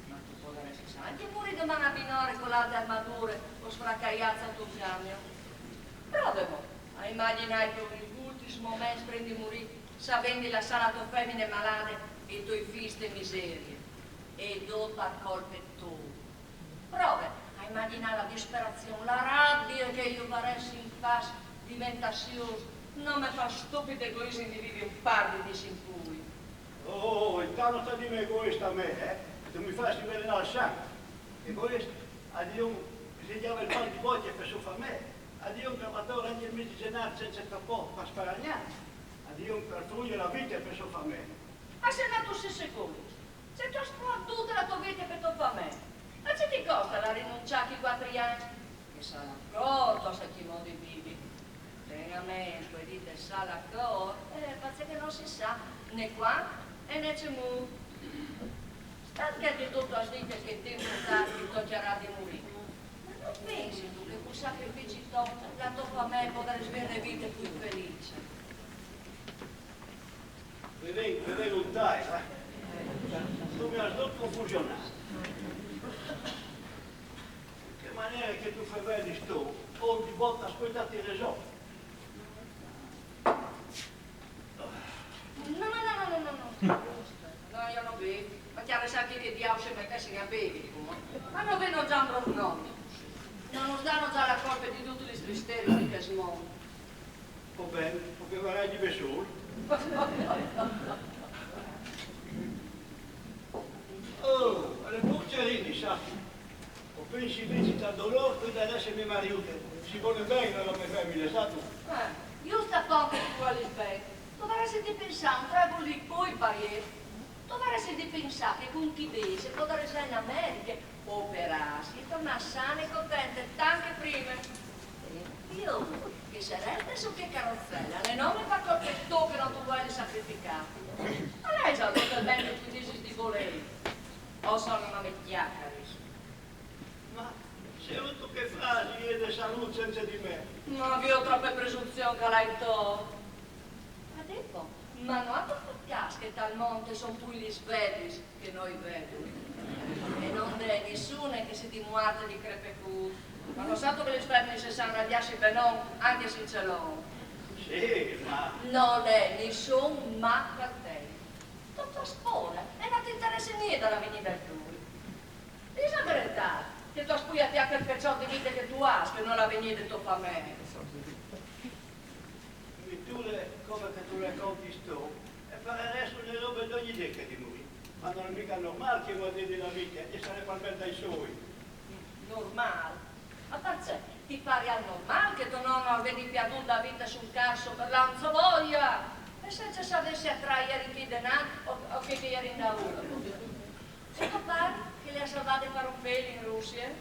Ma tu potresti anche morire domani a binore con l'altre armature o sfracagliato sotto un camion. Prova mo a immaginare che in l'ultimo momento prendi morire, sapendo di lasciare la tua femmina malata e i tuoi figli in miseria. E dopo a colpe tue. Prova a immaginare la disperazione, la rabbia che io varès in faccia, diventa ansioso, non mi fa stupidi egoismi di vivere un par di dì in più. Oh, intanto sta di me egoista a me, eh? Tu mi fai avvelenare il sangue. Egoista, a Dio, disegnava il pan di bocca per sua famiglia. A Dio, un cavadore anche il mese di gennaio senza capo, per sparagnare. A Dio, per fruire la vita per sua famiglia. Ma se no tu sei secondo. Se tu âs fat dute la tô vite pe tô famee, ma ce ti costa la rinunciâ a chi cuatri agns? Che sala cor, tu sâs chi modi vivi. Ten a ment, cuant che dîs sala cor, eh, parcè che no si sa né cuant e né cemût. Stant che tu âs dit che il timp tart ti tocjarà di murî, ma no pensistu che cul sacrifici to la tô famee e podarès vê une vite plui felice? Ve ven, ve ven un tai, va. Tu mi âs dut confusionât. Che maniere che tu fevelis tu, ogni volta ascoltâti reson. No, no, no, no, no, no, no. No, jo no bevi. Ma cjale, sâstu che diaul si metessin a bevi, cumò? Ma no vino za un brut non. No nus dano za la colpe di dutis lis tristeris di chest mont. Va ben, o che varai di bessûl. Oh, al è pôc cerin, sâstu. O pensi invezit al dolôr, cui dal jessi mê mariute. Si vole ben a la mê femine, sâstu. Eh, just apont che tu vuelis ben. Tu varessis di pensâ un tremp di plui, Parier. Tu varessis di pensâ che cun chi bêçs e podarès lâ in Americhe, operâsi e tornâ sane e contente tant che prime. E in plui, che se reste su chê carozele, al è nome par colpe tô che no tu vuelis sacrificâti. Ma no isal dut il ben che tu disis di volê? O sono mame cjacaris? Ma ce vûstu che fasi jê de salût cence di me? Ma viôt trope presunzion che al à il to. Ma dîs po, ma no âstu fat câs che tal mont a son plui lis vedis che no i vedui? E no 'nd è nissune che si dimuarte di crepecût. Ma no sâstu che lis feminis a san radiâsi benon ancje se 'nd è un? Sì, ma... Nol è nissun ma par te. Tu tu âs pôre e no ti interesse nie da la vignide altrui. Dîs la veretât, che tu âs plui a tiâ chel peçot di vite che tu âs che no la vignide de tô famee. Viture, come che tu le contis tu, e pararès une robe di ogni dì che di murî. Ma nol è mighe normâl che un al vedi la vite e al sarès par ben dai soi. Normâl? Ma parcè? Ti parial normâl che to nono al vedi pierdût la vite sul carso par la nzovoia? E cence savê se a trà a jerin chei denant o, o chei che a jerin daûr? E to pari che le à salvade par un pêl in Russie?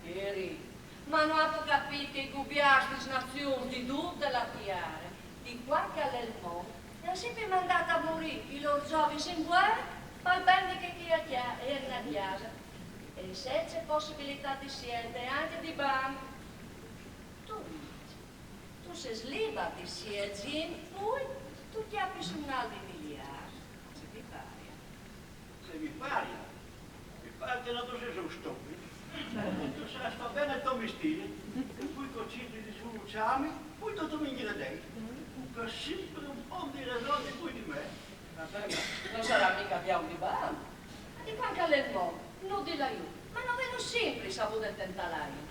Ieri. Ma no âstu capît che i gubiârs des nazions di dute la tiare, di cuant che al è il mont, a àn simpri mandât a murî i lôr zovins in vuere, pal ben di chei che a cja-, a jerin a cjase? E cence pussibilitât di sielte, ancje di banc. Tu invezit, tu sês libar di sielzi, plui tu cjapis un alc di miliârs, ce ti parial? Ce mi parial? Mi pâr che no tu sês un stupit. Tu sâs fâ ben il to mistîr, e plui che o cîr di dî sù lu cjami, plui tu mi ingredis. Tu âs simpri un pôc di reson di plui di me. Va ben, ma no sarà mighe diaul di banc. Di cuant che al è il mont, no dî la jù, ma no vino simpri savût tentâ la int.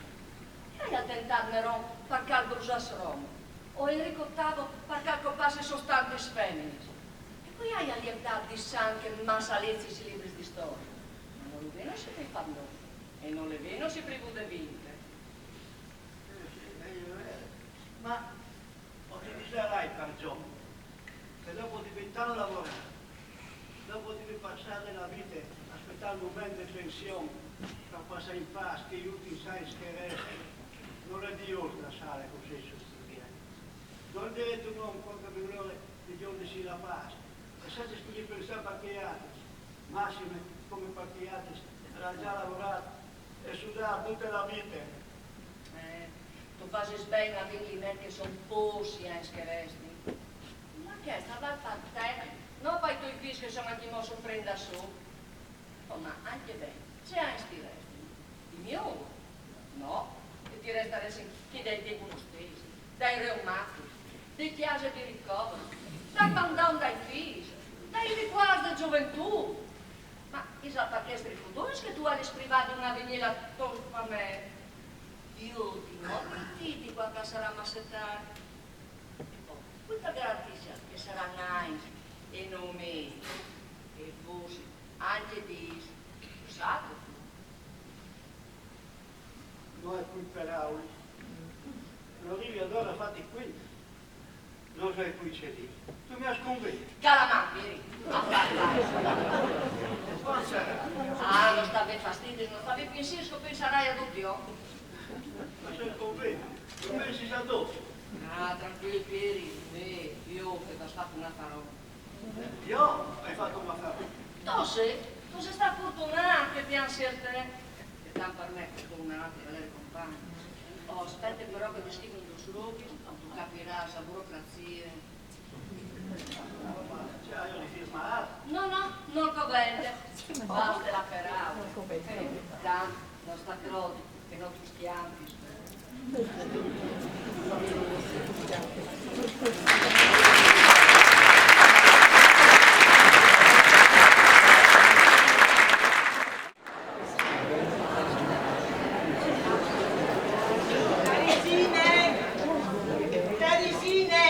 Chi aial tentât Neron par che al brusàs Rome? O Enric ottav par che al copàs sôs tantis feminis? E cui aial lievdât di sanc e massalicis i libris di storie? Ma no lu vino simpri fat nô, e no le vino simpri vude vinte. Eh, sì, eh, eh, ma o ti disarai par John che dopo di vint'agns lavorât, dopo di vê passade la vite a spietâ il moment de pension par passâ in pâs chei ultins agns che a restin, nol è di just lassâle cussì sul stirbiant. Doi direts un om cuant che a vin l'ore di gjornis in la pâs, e cence stâ a pensâ par chei altris, massime come par chei altris che a àn za lavorât e sudât dute la vite. Eh, tu fasis ben a vê in ment che a son pôcs i agns che a restin. Ma chest al vâl par te, no pai toi fîs che a son ancjemò sufrint da sô. Oh, ma ancje ben, ce agns ti restin? I miôr? No, che ti restaressin chei dai debui lostesi, dai reumatics, de cjase di ricover, dal bandon dai fîs, dai ricuarts de zoventût. Ma isal par chescj rifudonis che tu alis privât di un avignî la tô famee? Viôt, no ti fidi cuant che al sarà masse tart. E po, cui che al garantissie che a saran agns e no mês, e forsit ancje dîs, tu sâstu? No ai plui peraulis. No rivi adore a fâti cuint. No sai plui ce dî. Tu mi âs convint. Cjale, ma, Pieri, a fâ il pari. Tanto, Ah, tranquil, Pieri, eh, jo che t'ho fatto un afarò. Jo ai fat un afarò. Tu sì, tu sei stato fortunato che ti han scelto te. E tant per me fortunato, l'è compagno. Oh, aspetta però che ti scrivo un due robe, tu capiràs, la burocrazia. Cioè, io li firma. No, no, non covente. Basta la parola. Tant, non sta crodi che non ti schianti. Tarisine! Tarisine!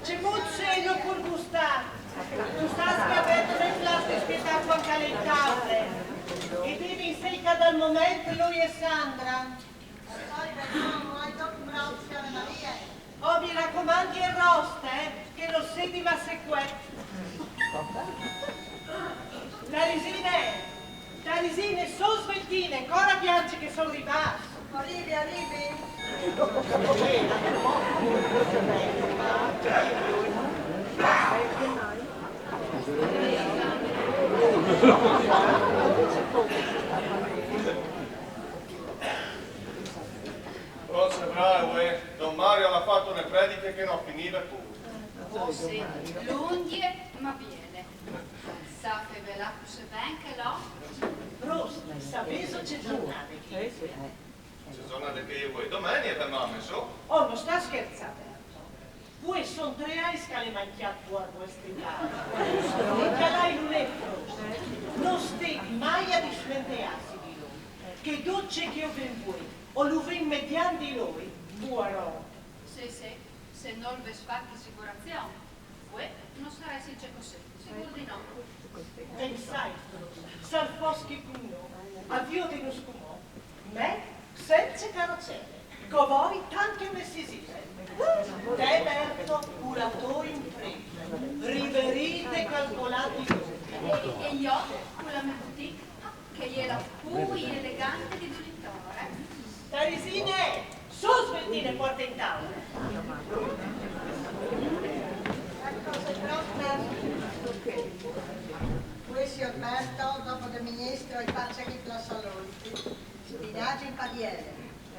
Ce mut sêso cul gustâ? Tu sâs che a Berto no i plâs dispietâ cuant che al è in taule. E devin sei ca dal moment lui e Sandra. Oh, mi racomandi il rost, eh, che no sedi masse cuet. Tarisine, Tarisine, sù sveltine, cora viancj che soi rivâts. Arrivi, arrivi. Prost, bravo, eh. Don Mario al à fat une prediche che no finive pûr. Oh sì, lungje ma biele. Sa fevelâ cussì ben che l'om. Prost, savêso ce zornade che e je? Ce zornade che e je vuê? Domenie, mame, sù. Oh, no sta scherçâ, Berto. Vuê a son trê agns che al è mancjât puar vuestri pari. E che al à lu lê, Prost. No stait mai a dismenteâsi di lui, che dut ce che o vin vuê o lu vin mediant di lui, puar om. Sì, sì, se nol ves fat chê sigurazion, vuê no saressin ce che o soi, sigûr di no. Pensait, Prost, se al fos chi cun nô, a viodinus cumò, me, cence carocele, che o voi tant che me si zire. Te, Berto, cu la tô imprese, riveride, calcolade. E, e jo, cu la mê boutique, che e je la plui elegante di dut l'intor, eh. Tarisine, sù sveltine, puarte in taule. Vuê, siôr Berto, dopo de ministri, o ai fat seguit la solite. Spinaç in padiele,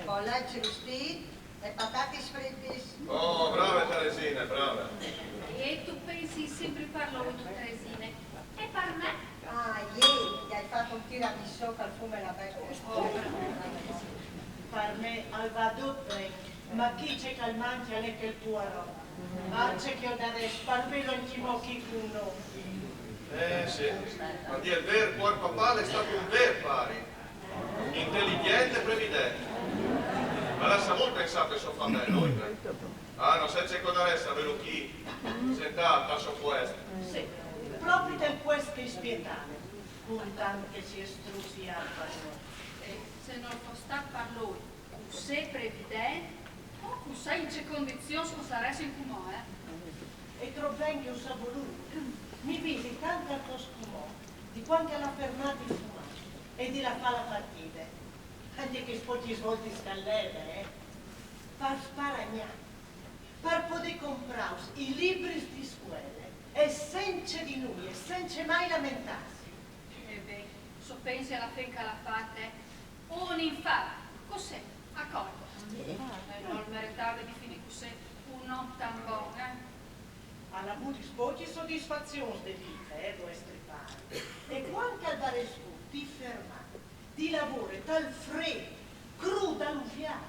boleç rustît e patatis fritis. Oh, brave Tarisine, brave. E tu pensis simpri par lui, tu, Tarisine. E par me? Ah, jê, i ai fat un tiramisù che al fume la beche. Par me al va dut ben, ma chi ce che al mancje al è chel puar om. Ah, ce che o darès par vêlu ancjemò chi cun nô. Eh, sì. Ma dî il vêr, puar papà al è stât un vêr pari. Inteligjent e prevident. Ma al à savût pensâ pe sô famee, lui, eh. Ah, no sai ce che o darès a vêlu chi, sentât tal so puest. Sì. Propit tal puest che o spietave, cun tant che si è strusiât par nô. E se nol fos stât par lui, cussì prevident, oh, cussà in ce condizions che o saressin cumò, eh. E trop ben che us à volût. Mi visi tant a cos cumò, di cuant che al à fermât di fumâ e di lâ a fâ la partide. Ancje chês pocjis voltis che al leve, eh. Par sparagnâ, par podê comprâus i libris di scuele, e cence di nuie, cence mai lamentâsi. E ben, se o pensi a la fen che al à fat, eh. Un infart, cussì, a colpo. E nol meretave di finî cussì un om tant bon, eh. Al à vût pocjis sodisfazions de vite, eh, vuestri pari. E cuant che al varès vût di fermâ, di lavorâ tal frêt, crût, aluviât,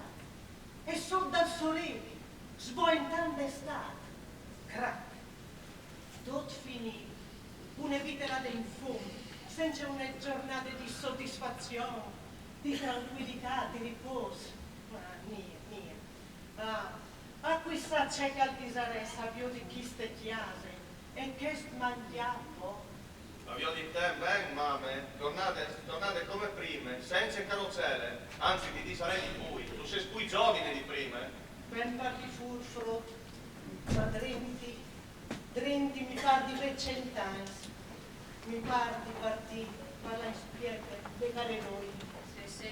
e sot dal soreli, sboentant d'Estât, crac, dut finît, une vite lade in fum, cence une zornade di sodisfazion, di trancuilitât, di ripôs. Ma nie, nie. Ah, ah, cui sa ce che al disarès a viodi cheste cjase e chest mangjâ po. Aviodint ben, mame, tornade, tornade come prime, cence carocele, anzit, ti disarè di plui, tu sês plui zovine di prime. Ben par dî fûr, frut, ma drenti, drenti mi pâr di vê cent agns, mi pâr di partî, ma la spiete, de cale lui. Sì, sì,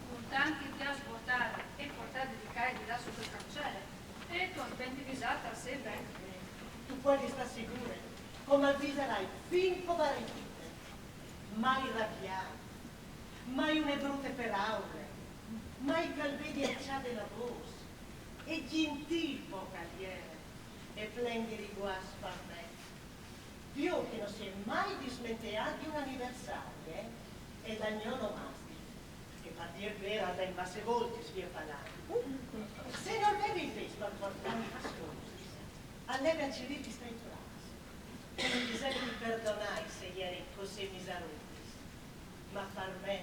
cun Tant che ti âs svuartade e puartade di ca e di là sot il cancel, e tu âs ben divisât, sì, ben. Tu puedis stâ sigure, che mi diserai fin che o varai fite. Mai rabiât, mai une brute peraule, mai che al vedi alçade la vôs, e gjentîl po che al jere, e plen di riguarts par me. Viôt che no si è mai dismenteât di un aniversari, eh? E dal gno nomastic, che par dî il vêr al ven masse voltis via par là. Se nol vevi il pês par puartâmi lis costis, al leve a cirî lis trituras. E mi diseve di perdonâi se i jeri cussì misarutis. Ma par me,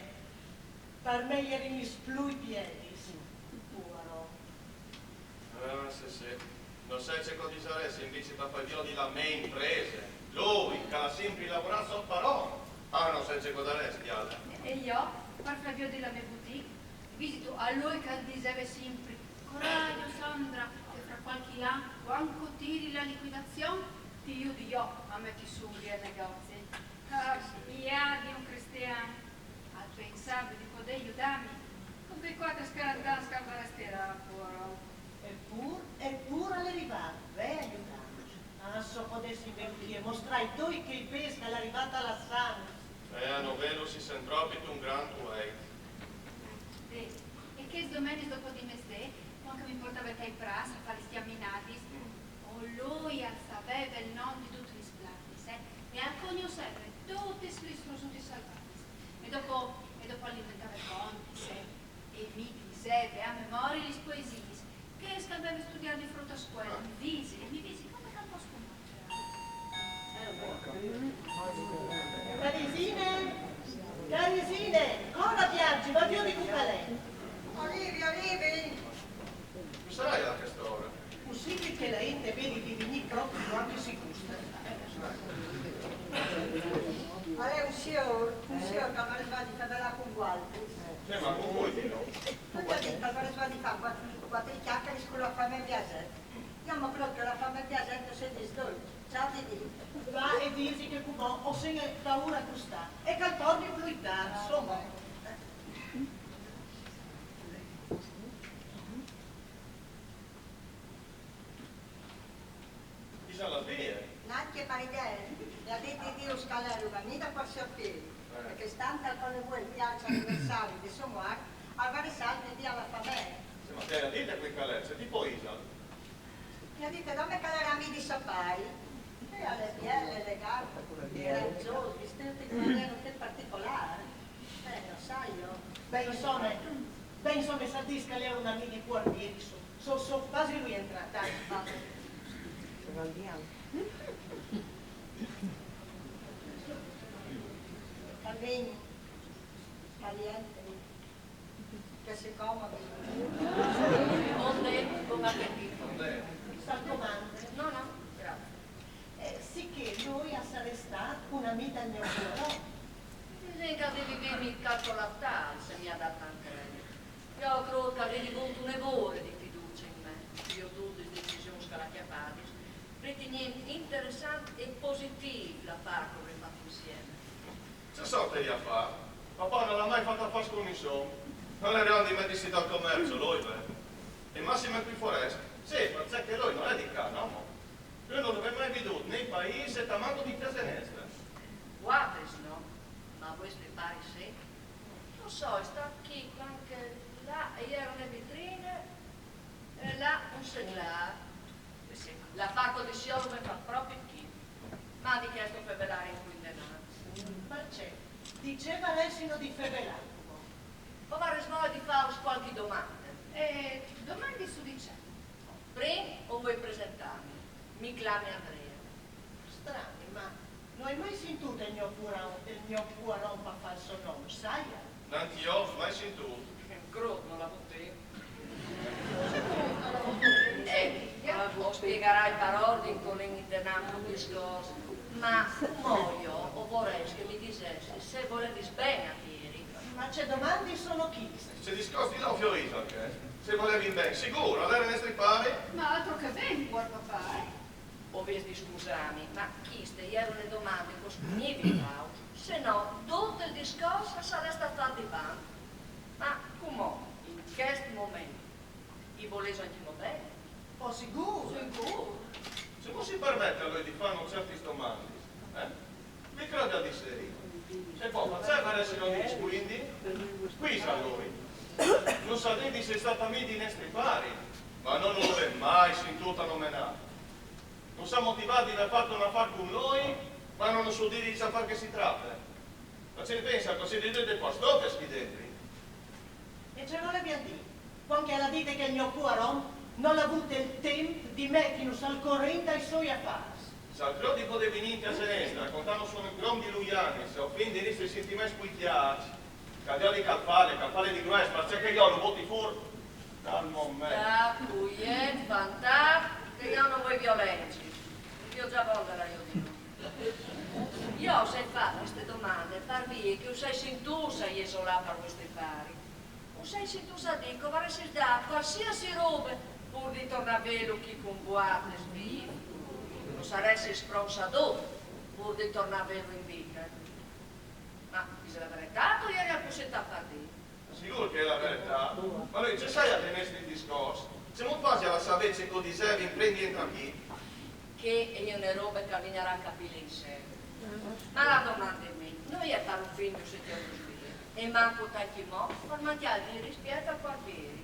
par me i jerin lis plui biedis, puar om. Ah, sì, sì. No sai ce che o disarès invezit par fâ viodi la mê imprese. Lui, che al à simpri lavorât sot par om. Ah, no sai ce che o darès, Diana. E jo, par fâ viodi la mê boutique, visitu a lui che al diseve simpri: «Coragjo, Sandra, che fra cualchi an, cuant che o tiri la liquidazion, ti judi jo a meti sù il negozi.» Ah, biadi un cristian! Al pensave di podê judâmi cun chei cuatri scarantans che al varès tirât, puar om. Epûr, epûr al è rivât, ve, a judâmi. Ah, se o podessin vê chi e mostrâi doi chei pês che al è rivât a lassâmi. Eh, a no vêlu si sent propit un grant ueit. Eh, e chês domenis dopo di mesdì, cuant che mi puartave tai prâts a fâ lis cjaminadis, oh, lui al saveve il non di dutis lis plantis, eh, e al cognosseve dutis lis frusutis salvadis. E dopo, e dopo al inventave contis, eh, e mi diseve a memorie lis poesiis, chês che al veve studiât di frut a scuele. Mi visi, mi visi come che al fos cumò. Carisine! Carisine! Cora, viargi, va viodi cu che al è. O rivi, o rivi! Cui sarai a cheste ore? Pussibil che la int e vedi di vignî propit cuant che si gusta? Al è un siôr, un siôr che al varès voie di fevelâ cun vualtris. Sì, ma cun cui, dillo? Lu à dit che al varès voie di fâ cuatri, cuatri cjacaris cu la famee Biaset. Jo mo crôt che la famee Biaset o sedis dolç. Ciao, Didì. Va e disi che cumò o sint paura a custâ e che al torni plui tart, insome. Isal là vie? Nancje par idee, mi à dit di dîus che al jere un amì da cuarsier fîl, e che stant che al voleve il viaç aniversari di so muart, al varès alc di dî a la famee. Sì, ma te le à dite cui che al è, ce tipo isal? Mi à dit dome che al jere amì di so pari. E al è biel, elegant, e coragjôs, vistût in manere un tic particolâr. Eh, no sai jo. Ben, insome, ben, insome, se al dîs che al è un amì di cuartieri, so, so, so, fasìlu jentrâ, dai, va. Caldegni, caliente, che si comodi. Bon dì, bon apetit. S'al comande. No, no, grazie. Eh, sicché lui al sarès stât un amì dal gno cuarone. Disìn che al devi vêmi calcolât tâl, se mi à dât tant credit. Jo o crôt che al vedi vût une vore di fiducie in me, viodût lis decisions che al à cjapât, ritignint interessant e positîf l'afâr che o vin fat insiemi. Ce sort di afâr? Papà nol à mai fat afârs cun nissun. Nol è rivât di metisi tal comerç, lui, ve. E massime cui forest? Sì, parcè che lui nol è di ca, no mo? Lui nol veve mai vidût ni paîs e tamantu di cjase nestre. Vualtris no, ma vuestri paris sì. No so, al è stât chi cuant che là e jere une vitrine e là un seglâr. Eh sì, l'afâr che o disi jo al me fâs propit chi. Ma di chest o fevelarìn plui indenant. Parcè? Di ce varessino di fevelâ cumò? O varès voie di fâus cualchi domande. E domandi su di ce? Prin o vuei presentâmi. Mi clami Andrea. Strani, ma no ai mai sintût il gno puar om, il gno puar om par fâ il so non, saial? Nancje jo, mai sintût. Crôt, no la vûl. Eh, o spiegarai par ordin che o lin indenant cul discors, ma cumò jo o vorès che mi disessis se volevis ben a Pieri. Ma ce domandis sono chestis? Ce discors di là o fiorìs anche, eh? Se o volevin ben, sigûr, al jere nestri pari. Ma altro che ben, puar papà, eh? O vês di scusâmi, ma chiste e jere une domande che o spugnìs, se no dut il discors al sarès stât fat di bant. Ma cumò, Volêso ancjemò ben? Oh, sigûr. Sigûr. Cemût si permet a lui di fâ certis domandis? Eh? Mi crôt di sì. E po, parcè varès di dî cuindi? Scusi, lui. Nô savìn di jessi stât amì di nestri pari, ma no lu vin mai sintût nomenâ. Nô semo motivâts di vê fat un afâr cun lui, ma no nus à dit di ce afâr che si trate. Ma ce ne pensa, cussì di dut e pastofes chi dentri? E ce volevio dî? Cuant che al à dit che il gno puar om nol à vût il timp di metìnus al corint dai siei afârs. Se al crôt di podê vignî in cjase nestre a contânus un grom di lui anis, o fin di nestris sintiments plui cjârs, che al violte, che al fale, che al fale di grues, parcè che jo lu boti fûr dal moment. Sta cuiet, fantat, che jo no voi violencis. Lu viôt za vonde, jo. Jo us ai fat cheste domande par vê che us ai sintûts a jesolâ par vuestri pari. Us ai sintûts a dî che o varessis dât cualsisei robe pûr di tornâ a vêlu chi cun vualtris vîf. O saressis pronts a dut pûr di tornâ a vêlu in vite. Ma disês la veretât o jerial cussì tant par dî? Sigûr che e je la veretât, ma lui ce saial dai nestris discors? Cemût fasial a savê ce che o disevin prin di jentrâ chi? Chê e je une robe che al vignarà a capîle in seguit. Ma la domande mê no je par un fin di uscjornus vie, e mancul ancjemò par mancjâ di rispiet al cuartieri.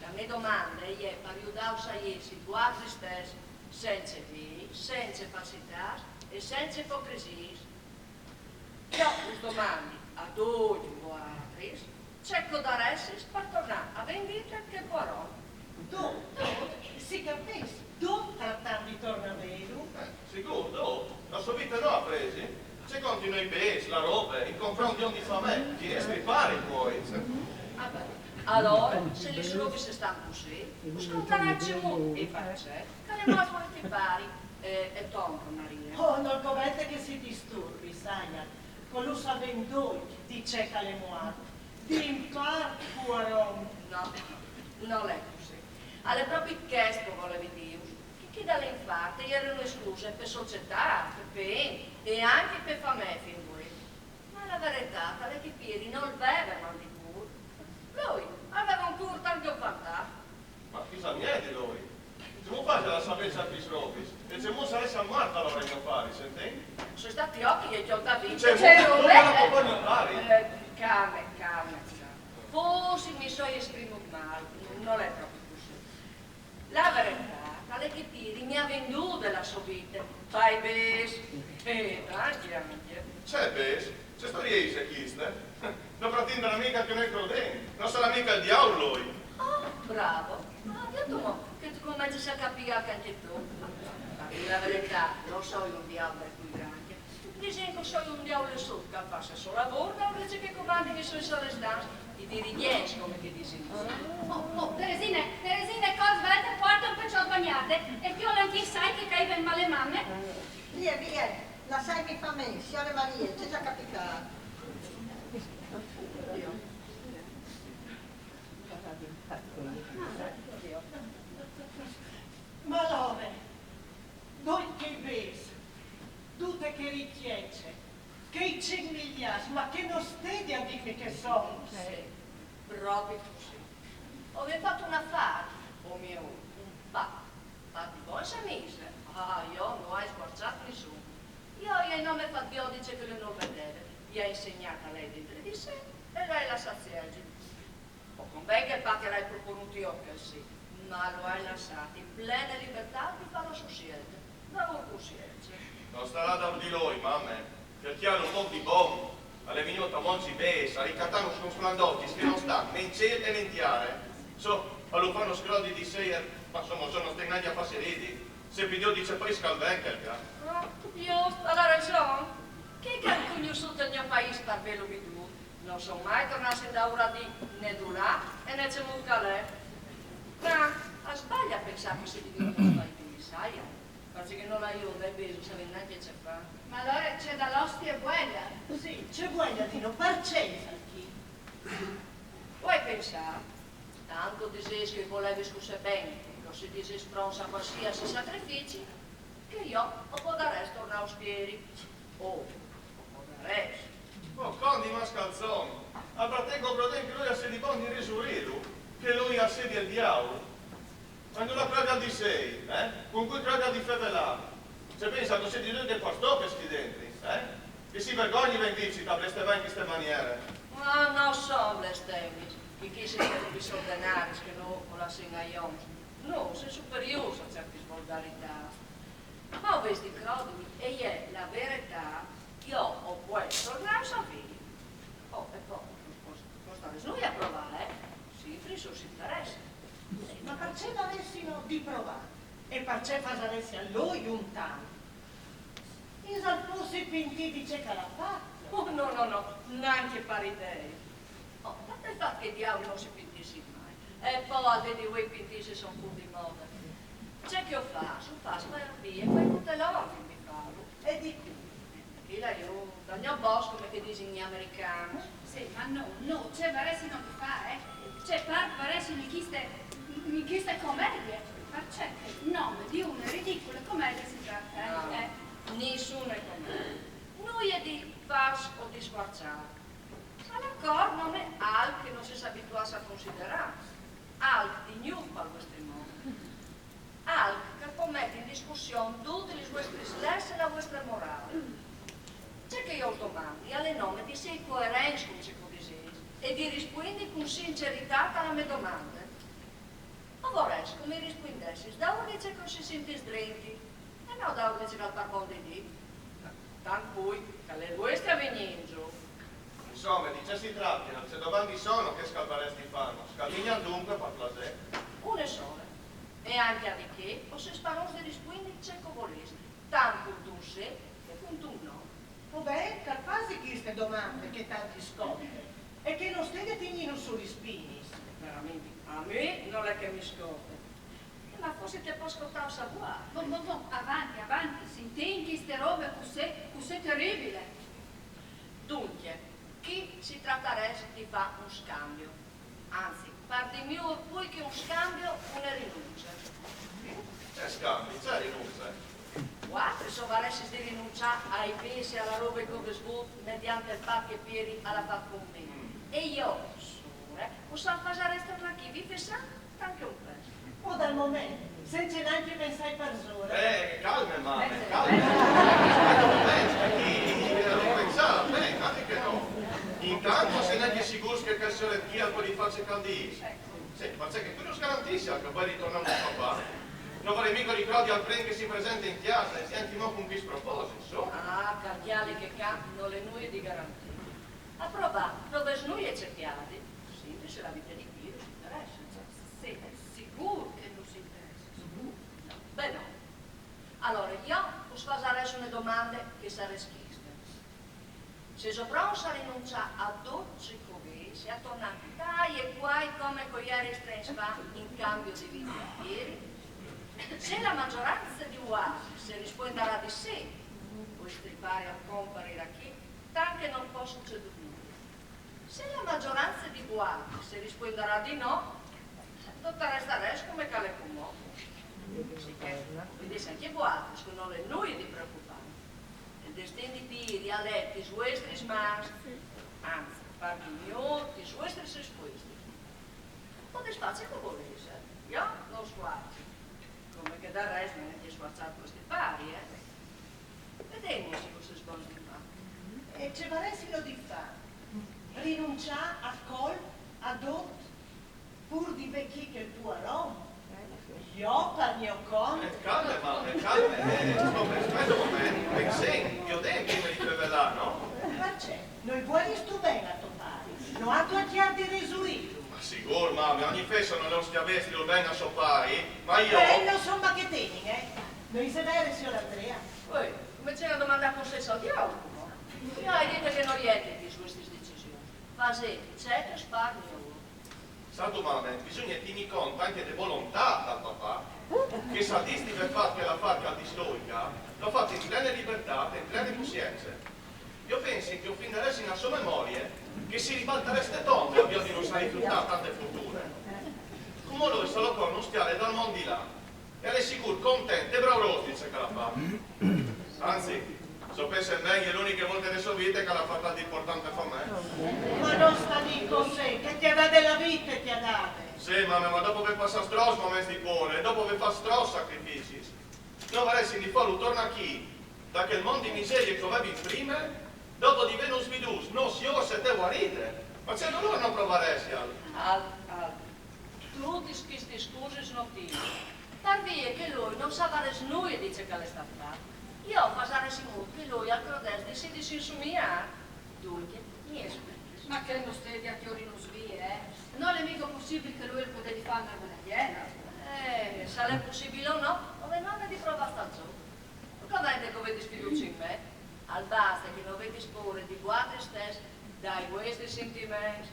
La mê domande e je par judâus a jessi vualtris stes, cence vîs, cence falsitâts e cence ipocrisiis. Jo us domandi a ducj vualtris ce che o daressis par tornâ a vê in vite chel puar om. Dut, dut, si capìs, dut tratant di tornâ a vêlu. Sigûr, dut, la sô vite no a presi. Ce contino i bêçs, la robe, in confront di un di famee, di nestri pari, puoi. Ah ben, alore, se lis robis a stan cussì, us contarai cemût e parcè che al è muart vuestri pari, eh, e tonte Marie. Oh, nol covente che si disturbi, saial, che lu savìn ducj di ce che al è muart, di infart, puar om. No, nol è cussì. Al è propit chest che o volevi dîus, che chi dal infart e jere une scuse pe societât, pe int e ancje pe famee fin vuê. Ma la veretât al è che Pieri nol veve mâl di cûr. Lui al veve un cûr tant che un fantat. Ma chi sa miei di lui? Cemût fasial a savê certis robis? E cemût saressial muarts alore gno pari, sintìn? Soi stât jo che i ai cjoltât vite. Cemût? Ce robe? Cemût al à cjoltât gno pari? Eh, calme, calme, calme. Forsit mi soi esprimût mâl, nol è propit cussì. La veretât al è che Pieri mi à vindût la sô vite pai bêçs. Eh, ancje, ancje. Ce bêçs? Ce storie ise cheste? No pratindal migo che nô o crodìn. No sarà migo il diaul lui? Oh, bravo. Ah, viôt mo che tu comencis a capî ancje tu. A dî la veretât, no soi un diaul plui grant. Disìn che o soi un diaul sot che al fâs il so lavôr, invezit che al comandin i siei sorestants, i dirigjents, come che a disin. Oh, oh, Teresine, Teresine, cor, svelt, puarte un peçot bagnarde, e il fiol ancje sai che al cjale mâl la mame. Vie, vie, lassaimi fâmi, siore Marie, ce xe capitât? Ma alore, ducj chei bêçs, dute chê ricjece, chei cinc miliârs, ma che no stedi a dîmi che soldi. Sì, propit cussì. O vin fat un afâr, o mio, un pât, fat di bogns amîs. Ah, jo no ai sfuarçât nissun. Jo i ai nome fat viodi ce che lui nol vedeve, i ai insegnât a lei dentri di se e lu ai lassât sielzi. O conven che il pât che i ai proponût jo chel sì, ma lu ai lassât in plene libertât di fâ la sô sielte, daûr cussience. No starà daûr di lui, mame, che al cjale un pôc di bon. Al è vignût a mongji bêçs, a ricatânus cun splandocjis che no stan né in cîl e né in tiare. So, a lu fânus crodi di sei, ma insome, no stin nancje a fâsi ridi. Se pidiôt di ce paîs che al ven chel ca. Ah, just, al à reson. Chi che al à cognossût il gno paîs par vêlu vidût, no son mai tornâts indaûr a dî né dulà e né cemût che al è. Ma al sbalie a pensâ che al sedi vignût dai bêçs, saial? Parcè che nol aiude, i bêçs no savin nancje ce fâ. Ma alore ce dal ostie vuelial? Sì, ce vuelial di nô, parcè isal chi? O ai pensât, tant che o disês che i volevis cussì ben, che o sedis pronts a cualsisei sacrifici, che jo o podarès tornâ a spieri. Oh, o podarès. Oh, condi mascalzon! Al pâr che o crodìn che lui al sedi bon di risurîlu, che lui al sedi il diaul. Ma dulà cròde al dì sei, eh? Cun cui cròde al dì fevelà? Se pensa, no si dìs che par stò chel chì dentri, eh? Che si vergògne, vegn dicc, a bestemà in cheste maniere. Ma no son bestemie, chì chì si sperà pì sò denaris che no o lassìn ai oms. No, o sin superiurs a certis volgaritâts. Ma o vês di cròdimi, e je la veretât, jo o pues tornâus a vî. Oh, e po, no costa, costa res nuie a provâ, eh? Simpri se us interesse. Sì, ma parcè varessino di provâ? E parcè fasaressino lui un tant? Isal pus pintît di ce che al à fat? Oh, no, no, no, nancje par idee. Oh, a part il fat che i diaui no si pintissin mai. E po al dì di vuê i pintis a son fûr di mode. Ce che o fâs, o fâs par vê, e par cont lôr, mi paru. E di cui? Chì là jù, dal gno bosc, come che a disin i americans. Sì, ma no, no, ce varessino di fâ, eh? Ce part varessino in cheste, in cheste comedie? Parcè che nome di une ridicule comedie si tratta, eh? Ah, eh. Nissune comedie. Nuie di fârs o di sfuarçâ. Al ocor nome alc che no sês abituâts a considerâ, alc di gnûf pal vuestri mont. Alc che al pò meti in discussion dutis lis vuestris leis e la vuestre morâl. Ce che jo us domandi al è nome di sei coerents cun ce che o disês e di rispuindi cun sinceritât a la mê domande. O vorès che o mi rispuindessis daûr di ce che us sintîs drinti, e no daûr di ce che al par bon di dî. Tant plui che al è il vuestri avignî insù. Insome, di ce si trate? Ce domande sono chês che al varès di fâ? Scadìnal duncje, par plasê. Une sole. E ancje di chê o sês parûts di rispuindi ce che o volês, tant cuntun sì che cuntun no. O ben, che al fasi cheste domande che tant i scopte, e che no steghe tignînus sù lis spinis. Verementri, a mi nol è che mi scopte. Ma forsit che o pues scoptâus vualtris. Bon, bon, bon, avanti, avanti, sintìn cheste robe cussì, cussì teribile. Duncje, chì si tratarès di fâ un scambi. Anzit, par dî miôr, plui che un scambi, une rinunce. Ce scambi, ce rinunce? Vualtris o varessis di rinunciâ ai bêçs e a la robe che o vês vût mediant il pat che Pieri al à fat cun mi. Mm. E jo, sore, us fasarès tornâ chì, vi fissant tant che un pes. O dal moment, cence nancje pensâi parsore. Eh, calme, mame, calme. Aspete un moment, chì, eh, o pensâ, ben, altri che no. Intant no sês nancje sigûrs che chel sioret chì al vûl fâ ce che al dîs? Sì, parcè che cui nus garantissie che al vûl ritornâ dal papà? No varès mighe di crodi al pren che si presente in cjase, e ancjemò cun chest proposit, insome. Ah, cjalait che ca nol è nuie di garantît. A provâ, no vês nuie ce pierdi, simpri se la vite di Pieri us interesse. Sì, sigûr che nus interesse, sigûr. Ben no. Alore, jo us fasarès une domande che e sarès cheste. Sêso pronts a rinunciâ a dut ce che o vês e a tornâ tai e cuai come che o jereis trê agns fa in cambi di vite a Pieri? Se la magjorance di vualtris e rispuindarà di sì, vuestri pari al comparirà chì, tant che nol pues sucedû nuie. Se la magjorance di vualtris e rispuindarà di no, dut al restarès come che al è cumò. Sicché, o vedês ancje vualtris che nol è nuie di preocupant. Il destin di Pieri al è tes vuestris mans, anzit, par dî miôr, tes vuestris rispuestis. Podês fâ ce che o volês, eh? Jo no us sfuarci. Come che dal rest no o ai sfuarçât vuestri pari, eh? Vedìn se o sês bogns di fâ. E ce varessino di fâ? Rinunciâ a colp a dut, pûr di vê chì chel puar om? Jo par gno cont? Eh, calme, mame, calme. Eh, insome, aspete un moment. Pensìn, viodìn prime di fevelâ, no? Parcè? No i vuelistu ben a to pari? No âstu cjâr di resuîlu? Ma sigûr, mame, ogni fesso nol è un scjaveç di vê ben a so pari, ma jo... Eh, no son bachetinis, eh? No ise vere, siôr Andrea? Uè, come ce, a domandâ consens al diaul, no? Jo o ai dit che no jentre in vuestris decisions. Fasêt ce che us par miôr. Sâstu, mame, bisugne tignî cont ancje de volontât dal papà, che al à dîs di vê fat chel afâr che al à dîs lui, lu à fat in plene libertât e in plene cussience. Jo o pensi che o findarès in la sô memorie, che si ribaltarès de tombe a viodi nus à rifiutât tante fortune. Cumò lui, se lu cont, nus cjale dal mont di là. E al è sigûr content e braurôs di ce che al à fat. Anzit, se o pense ben, e je la uniche volte de sô vite che al à fat alc di impuartant par me. Ma no sta dî cussì, che ti à dade la vite, ti à dade. Sì, mame, ma dopo vê passât trops moments di pôre, e dopo vê fat trops sacrificis, no varessin di fâlu tornâ chi, da chel mont di miserie che o vevin prime, dopo di vê nus vidûts nô siôrs e te vuaride. Ma ce dolôr no provaressial? Al, al, dutis chistis scusis no ti... Par vie che lui no savarès nuie di ce che al è stât fat. Jo o fasarès in mût che lui al crodès di si disinsumiâ. Duncje, mi spieghi. Ma che no stedi a cjorinus vie, eh? Nol è migo pussibil che lui al podedi fâ a una mânere jena. Eh, se al è pussibil o no, o vê nome di provâ a stâ zût. Covente che o vedis fiducie in me, al baste che no vedis pôre di vualtris stes, dai vuestris sintiments.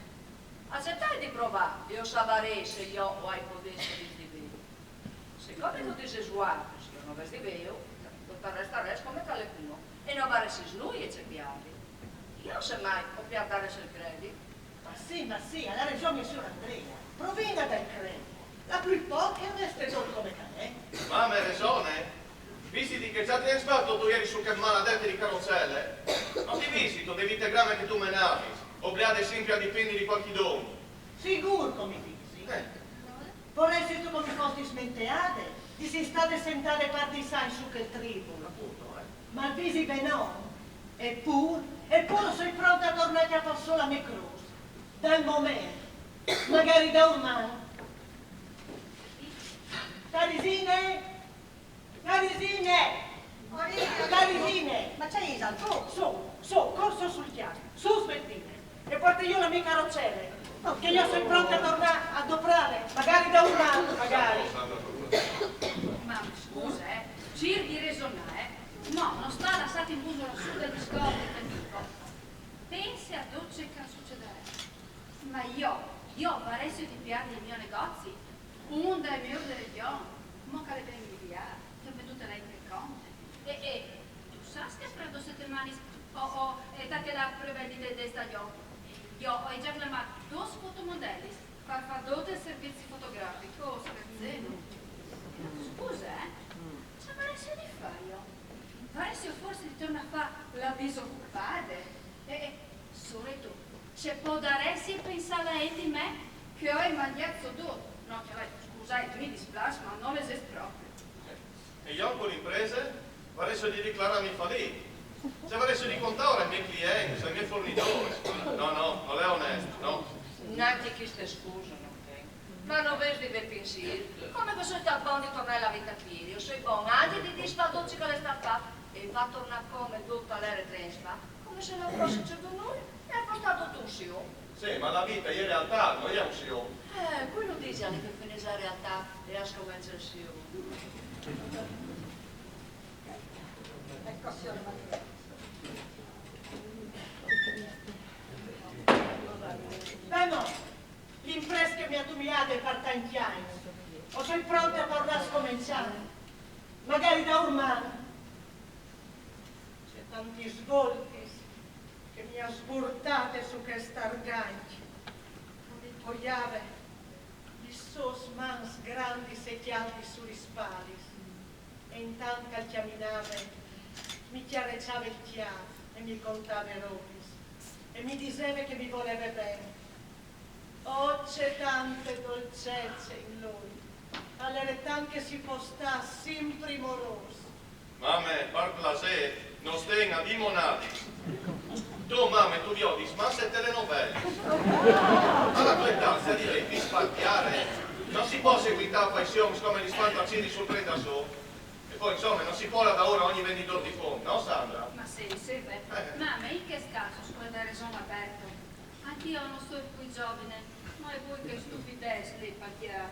Acetait di provâ e o savarês se jo o ai podês di vê. Sicome che o disês vualtris che o no vês di vêju, dut al restarès come che al è cumò, e no varessis nuie ce piardi. Jo, se mai, o pierdarès il credit. Ma sì, ma sì, al à reson il siôr Andrea. Provìn a dâi credit. La plui pôc e o reste dut come che al è. Mame, resone. Visiti che za ti àn sbât dut jeri su chê maladete di carocele. No ti visito dai vitegrami che tu menavis, obleade simpri a dipindi di cualchidun? Sigûr che o mi visi. Eh. Voressistu che o mi fos dismenteade di jessi stade sentade par dîs agns su chel tribul? Apont, eh. Ma al visi benon. E pûr, e pûr o soi pronte a tornâ a cjapâ sù la mê crôs. Dal moment, magari daûr man. Tarisine! Tarisine! Tarisine! Ma ce isal, tu? Sù, sù, cor sù sul cjâf, sù sveltine, e puarte jù la mê carocele, che jo o soi pronte a tornâ a doprâle, magari daûr man, magari. Mame, scuse, eh, cîr di resonâ, eh. No, no sta a lassâti in buso sù dal discors di chel tipo. Pense a dut ce che al sucedarès. Ma jo, jo o varès di pierdi il gno negozi, un dai miôrs de regjon, mo che al è ben inviât, che al è vendût a la int che al conte. E, e, tu sâs che fra dôs setemanis o, o, e ta che la prevendite de stagjon, jo o ai za clamât dôs fotomodelis par fâ dut il servizi fotografic, o scherzi? Scuse, eh? Ce varessi di fâ jo? Varessi forsit di tornâ a fâ la disocupade? E, e, sù e tu, ce podaressie pensâ la int di me che o ai mangjât sù dut? No, cjalait, scusait, mi displâs, ma nol esist propit. E jo cun la imprese? Varessi di declarâmi falît. Ce varessi di contâ aura ai miei clients, ai miei fornidôrs? No, no, nol è onest, no. Nancje cheste scuse no ten. Ma no vês di vê pinsîr, come che o soi stât bon di tornâ a la vite che o jeri, o soi bon ancje di disfâ dut ce che al è stât fat, e fâ tornâ come dut al jere trens fa, come se nol fos sucedût nuie e al fos stât dut un sium. Sì, ma la vite e je realtât, no je un sium. Eh, cui lu disial che finìs la realtât e al scomence il sium? Eco, siôr Maria. Benon, la imprese che mi à dumiade par tancj agns, o soi pronte a tornâ a scomençâ, magari daûr man. Ce tantis voltis che mi à sburtade su chest argancj. O jave lis sôs mans grandis e cjaldis su lis spalis, e intant che al cjaminave mi cjareçave il cjâf e mi contave robis, e mi diseve che mi voleve ben. Oh, ce tante dolcece in lui! Al jere tant che si pos stâ simpri morôs. Mame, par plasê, no stin a dî monadis. Tu, mame, tu viodis masse telenovelis. A la tô etât, se deve pispaltiare. No si pos seguitâ faicions come lis fantacinis sul trenta sù. E po, insome, no si pol daûr a ogni vendidôr di fum, no, Sandra? Ma sì, sì, beh. Eh. Mame, in chest câs tu âs reson, Alberto. Ancje jo no soi plui zovine, ma e vuei chê stufidês li par cjâf?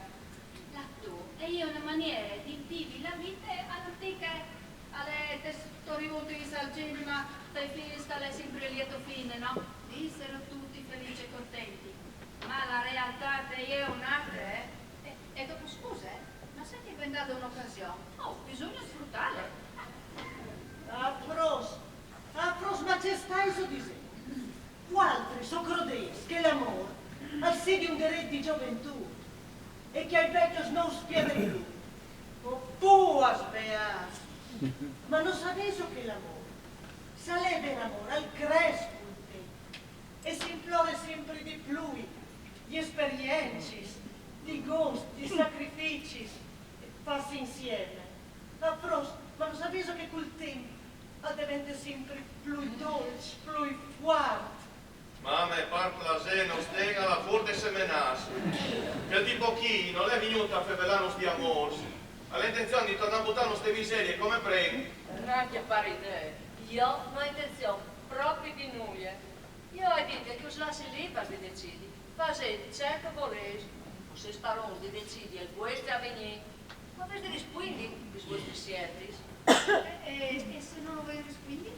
La tô e je une maniere di vivi la vite a la antiche, a le, te storiutis al cinema, tai fîs che al è simpri il lieto fine, no? Li a jerin ducj feliçs e contents. Ma la realtât e je une altre, eh? E, e dopo scuse, eh? Ma se ti ven dade une ocasion, oh, bisugne sfrutâle. Afrôs, afrôs, ma ce staiso disint? Vualtris o crodês che l'amôr al sedi un derêt di zoventût e che ai vecjos no us piede plui. O puas beâts! Ma no savêso che l'amôr, se al è vêr amôr, al cres cul timp e si implore simpri di plui, di esperiencis, di gust, di sacrificis fats insiemi. Ma fruts, ma lu savêso che cul timp al devente simpri plui dolç, plui fuart? Mame, par plasê, no sten a la fûr de semenâs. Chel tipo chi nol è vignût a fevelânus di amôrs. Al à intenzion di tornâ a butânus te miserie come prin. Nancje par idee. Jo no ai intenzion propit di nuie. Jo o ai dite che us lassi libars di decidi. Fasêt ce che o volês. O sês parons di decidi il vuestri avignî. O vês di rispuindi des vuestris sieltis. E, e, e se no o vuei rispuindi?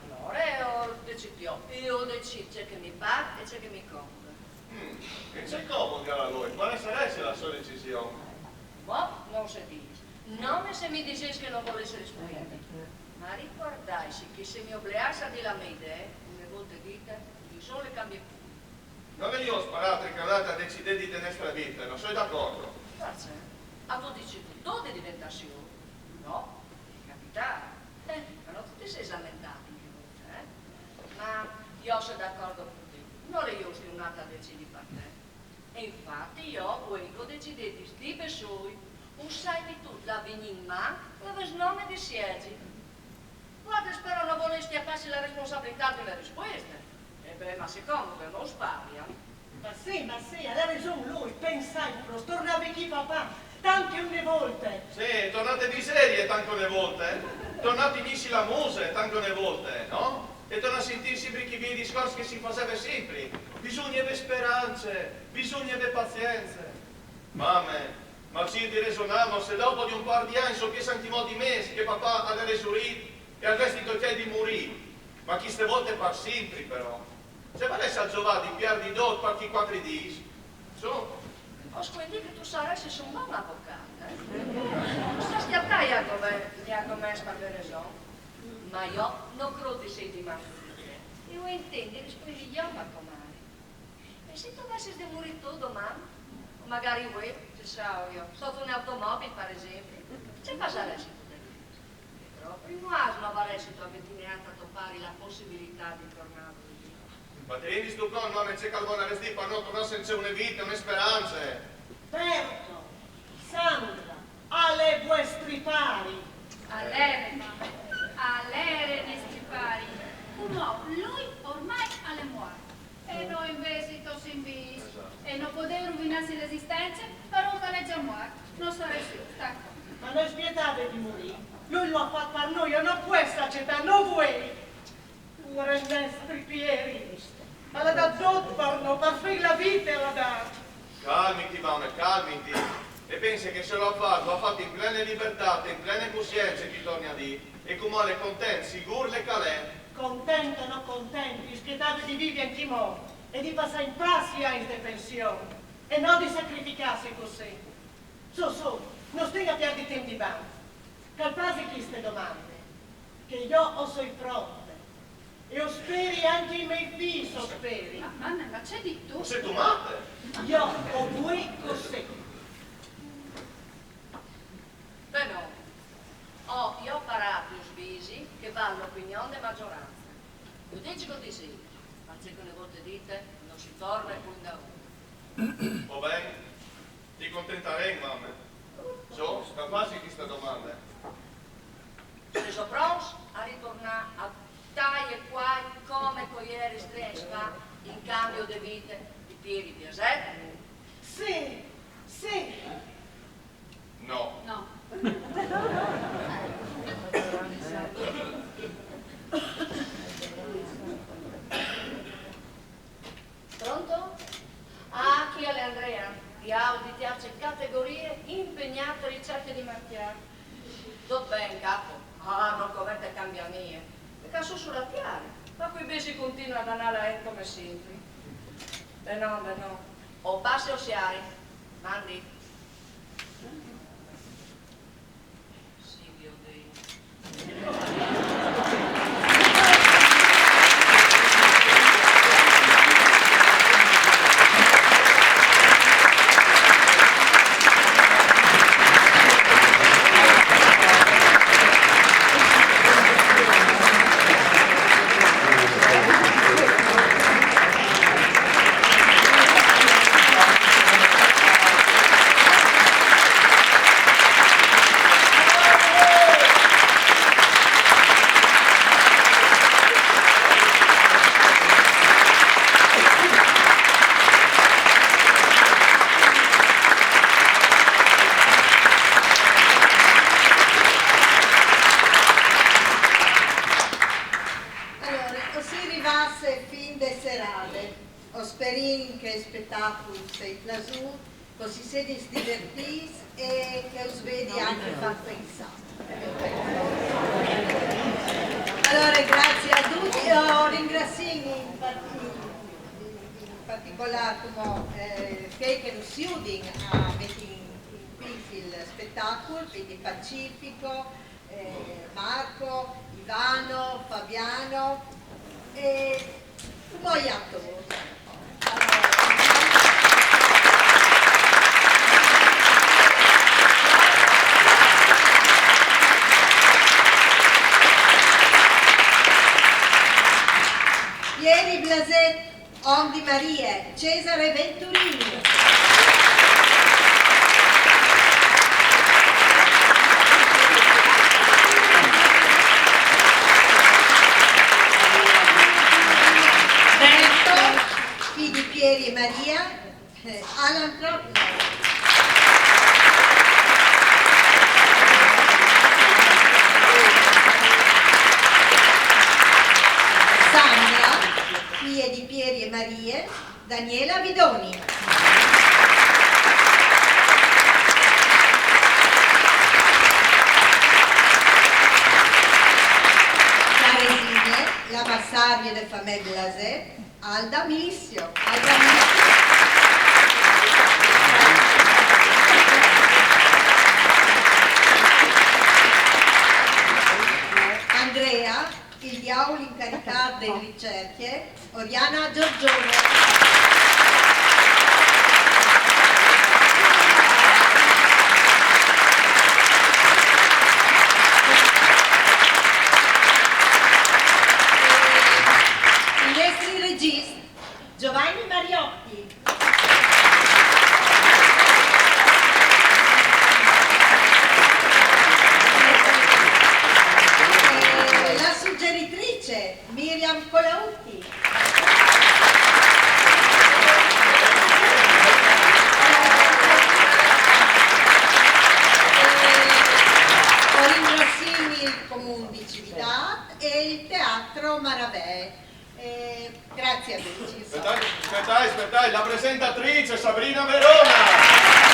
Alore o decît jo. Jo o decît ce che mi pâr e ce che mi comode. Mm, e ce comudi a lui? Cuâl sarès la sô decision? Boh, no se dîs. Nome se mi disès che no volès rispuindi. Ma ricuardaitsi che se mi obleàs a dî la mê idee, une volte dite, jo sole cambie punto. No vegnistu par altri che o àn a decidê di te nestre vite, no soi d'acordo. Parcè? Âstu decidût tu di deventâ siôr? No, e capitàa. Eh, ma no tu ti sês lamentât in chê volte, eh? Ma jo o soi d'acordo cun ti. Nol è just che un altri al decidi par te. E infati jo o vuei che o decidês di bessôi, us ai metût l'avignî in man e o vês nome di sielzi. Vualtris però no volês cjapâsi la responsabilitât di la rispueste. E ben, ma sicomudi, no us pâr, eh? Ma sì, ma sì, al à reson lui, pensait, fruts, tornâ a vê chi papà, tant che une volte. Sì, tornâ te miserie tant che une volte, eh? Tornâ a tignîsi la muse tant che une volte, no? E tornâ a sintî simpri chei biei discors che si faseve simpri. Bisugne vê sperance, bisugne vê pazience. Mame, ma circìn di resonâ, ma se dopo di un pâr di agns o piensi ancjemò di mês che papà al è resurît e al vês di tocjâi di murî, ma cheste volte par simpri però. Ce varès a zovâ di pierdi dut par chei cuatri dîs? Su. O scuen dî che tu saressis un bon avocât, eh? Tu sâs cjatâ Jacome, Jacome par vê reson. Ma jo no crôt di sei di man. Jo o intint di rispuindi jo a comari. E se tu vessis di murî tu doman? O magari vuê, ce sai jo, sot une automobil, par esempli. Ce fasaressistu? Propit un as no varessistu a vê dut a to pari la pussibilitât di tornâ a vivei. Ma ti rendistu cont, mame, ce che al volarès dî par nô tornâ cence une vite, une sperance? Certo, Sandra, al è vuestri pari. Al ere, mame, al ere nestri pari. Cumò lui ormai al è muart. E nô invezit o sin vîfs. Esat. E no podês ruvinâsi la esistence par un che al è za muart. No sarès just, eco. Ma no spietave di murî. Lui lu à fat par nô, jo no pues acetâ, no vuei. Puar il nestri Pieri. Al à dât dut par nô, parfin la vite al à dât. Calmiti, mame, calmiti. E pense che se lu à fat, lu à fat in plene libertât e in plene cussience, ti torni a dî. E cumò al è content, sigûr l'è che al è. Content o no content, al spietave di vivi ancjemò e di passâ in pâs i agns de pension e no di sacrificâsi cussì. Su, su, no stin a pierdi timp di bant. Che al fasi cheste domande, che jo o soi pronte. E o speri, ancje i miei fîs o sperin. Ma, mame, ma ce dîstu? Ma sêstu mate? Jo o vuei cussì. Benon. O jo par altri us visi che e vâl l'opinion de magjorance. O dîs ce che o disei, parcè che une volte dite no si torne plui indaûr. Va ben, ti contentarìn, mame. Su, che al fasi cheste domande. Sêso pronts a riturnâ a tai e cuai come che o jeris trê agns fa in cambi de vite di Pieri Biaset? Sì, sì. No. No. Pronto? Ah, chi al è? Andrea, diaul di tierce categorie, impegnât te ricercje di marcjâr. Dut ben, capo? Ah, nol covente cambiâ mie. Parcè che o soi su la tiere, ma cuei bêçs a continuin a danâ la int come simpri. Benon, benon. O passi a sieri. Mandi. Sì, Dio dei. Fin de serade. O sperìn che il spetacul us sei plasût, che us sedis divertîts e che us vedi ancje fat pensâ. Alore, graciis a ducj. O ringraciìn in par-, in particolâr, cumò, eh, chei che nus judin a meti in, in piè il spetacul, cuindi Pacifico, eh, Marco, Ivano, Fabiano e un po' i attori. Pieri Blaset, Om di Marie, Cesare Venturini. Berto, fi di Pieri e Maria, eh, Alan Trotman. Sandra, fie di Pieri e Marie, Daniela Vidoni. Caresine, la massarie de famee Blaset, Alda Milissio. Alda Milissio. Andrea, il diaul incaricât de ricercje, Oriana Giorgione. Il nestri regist, Giovanni Mariotti. Eh, la suggeritrice, Miriam Colautti. Eh, o ringraciìn il Comun di Civitât e il Teatro Maravee. Eh, graciis a ducj. Spietait, spietait, spietait, la presentatrice Sabrina Verona.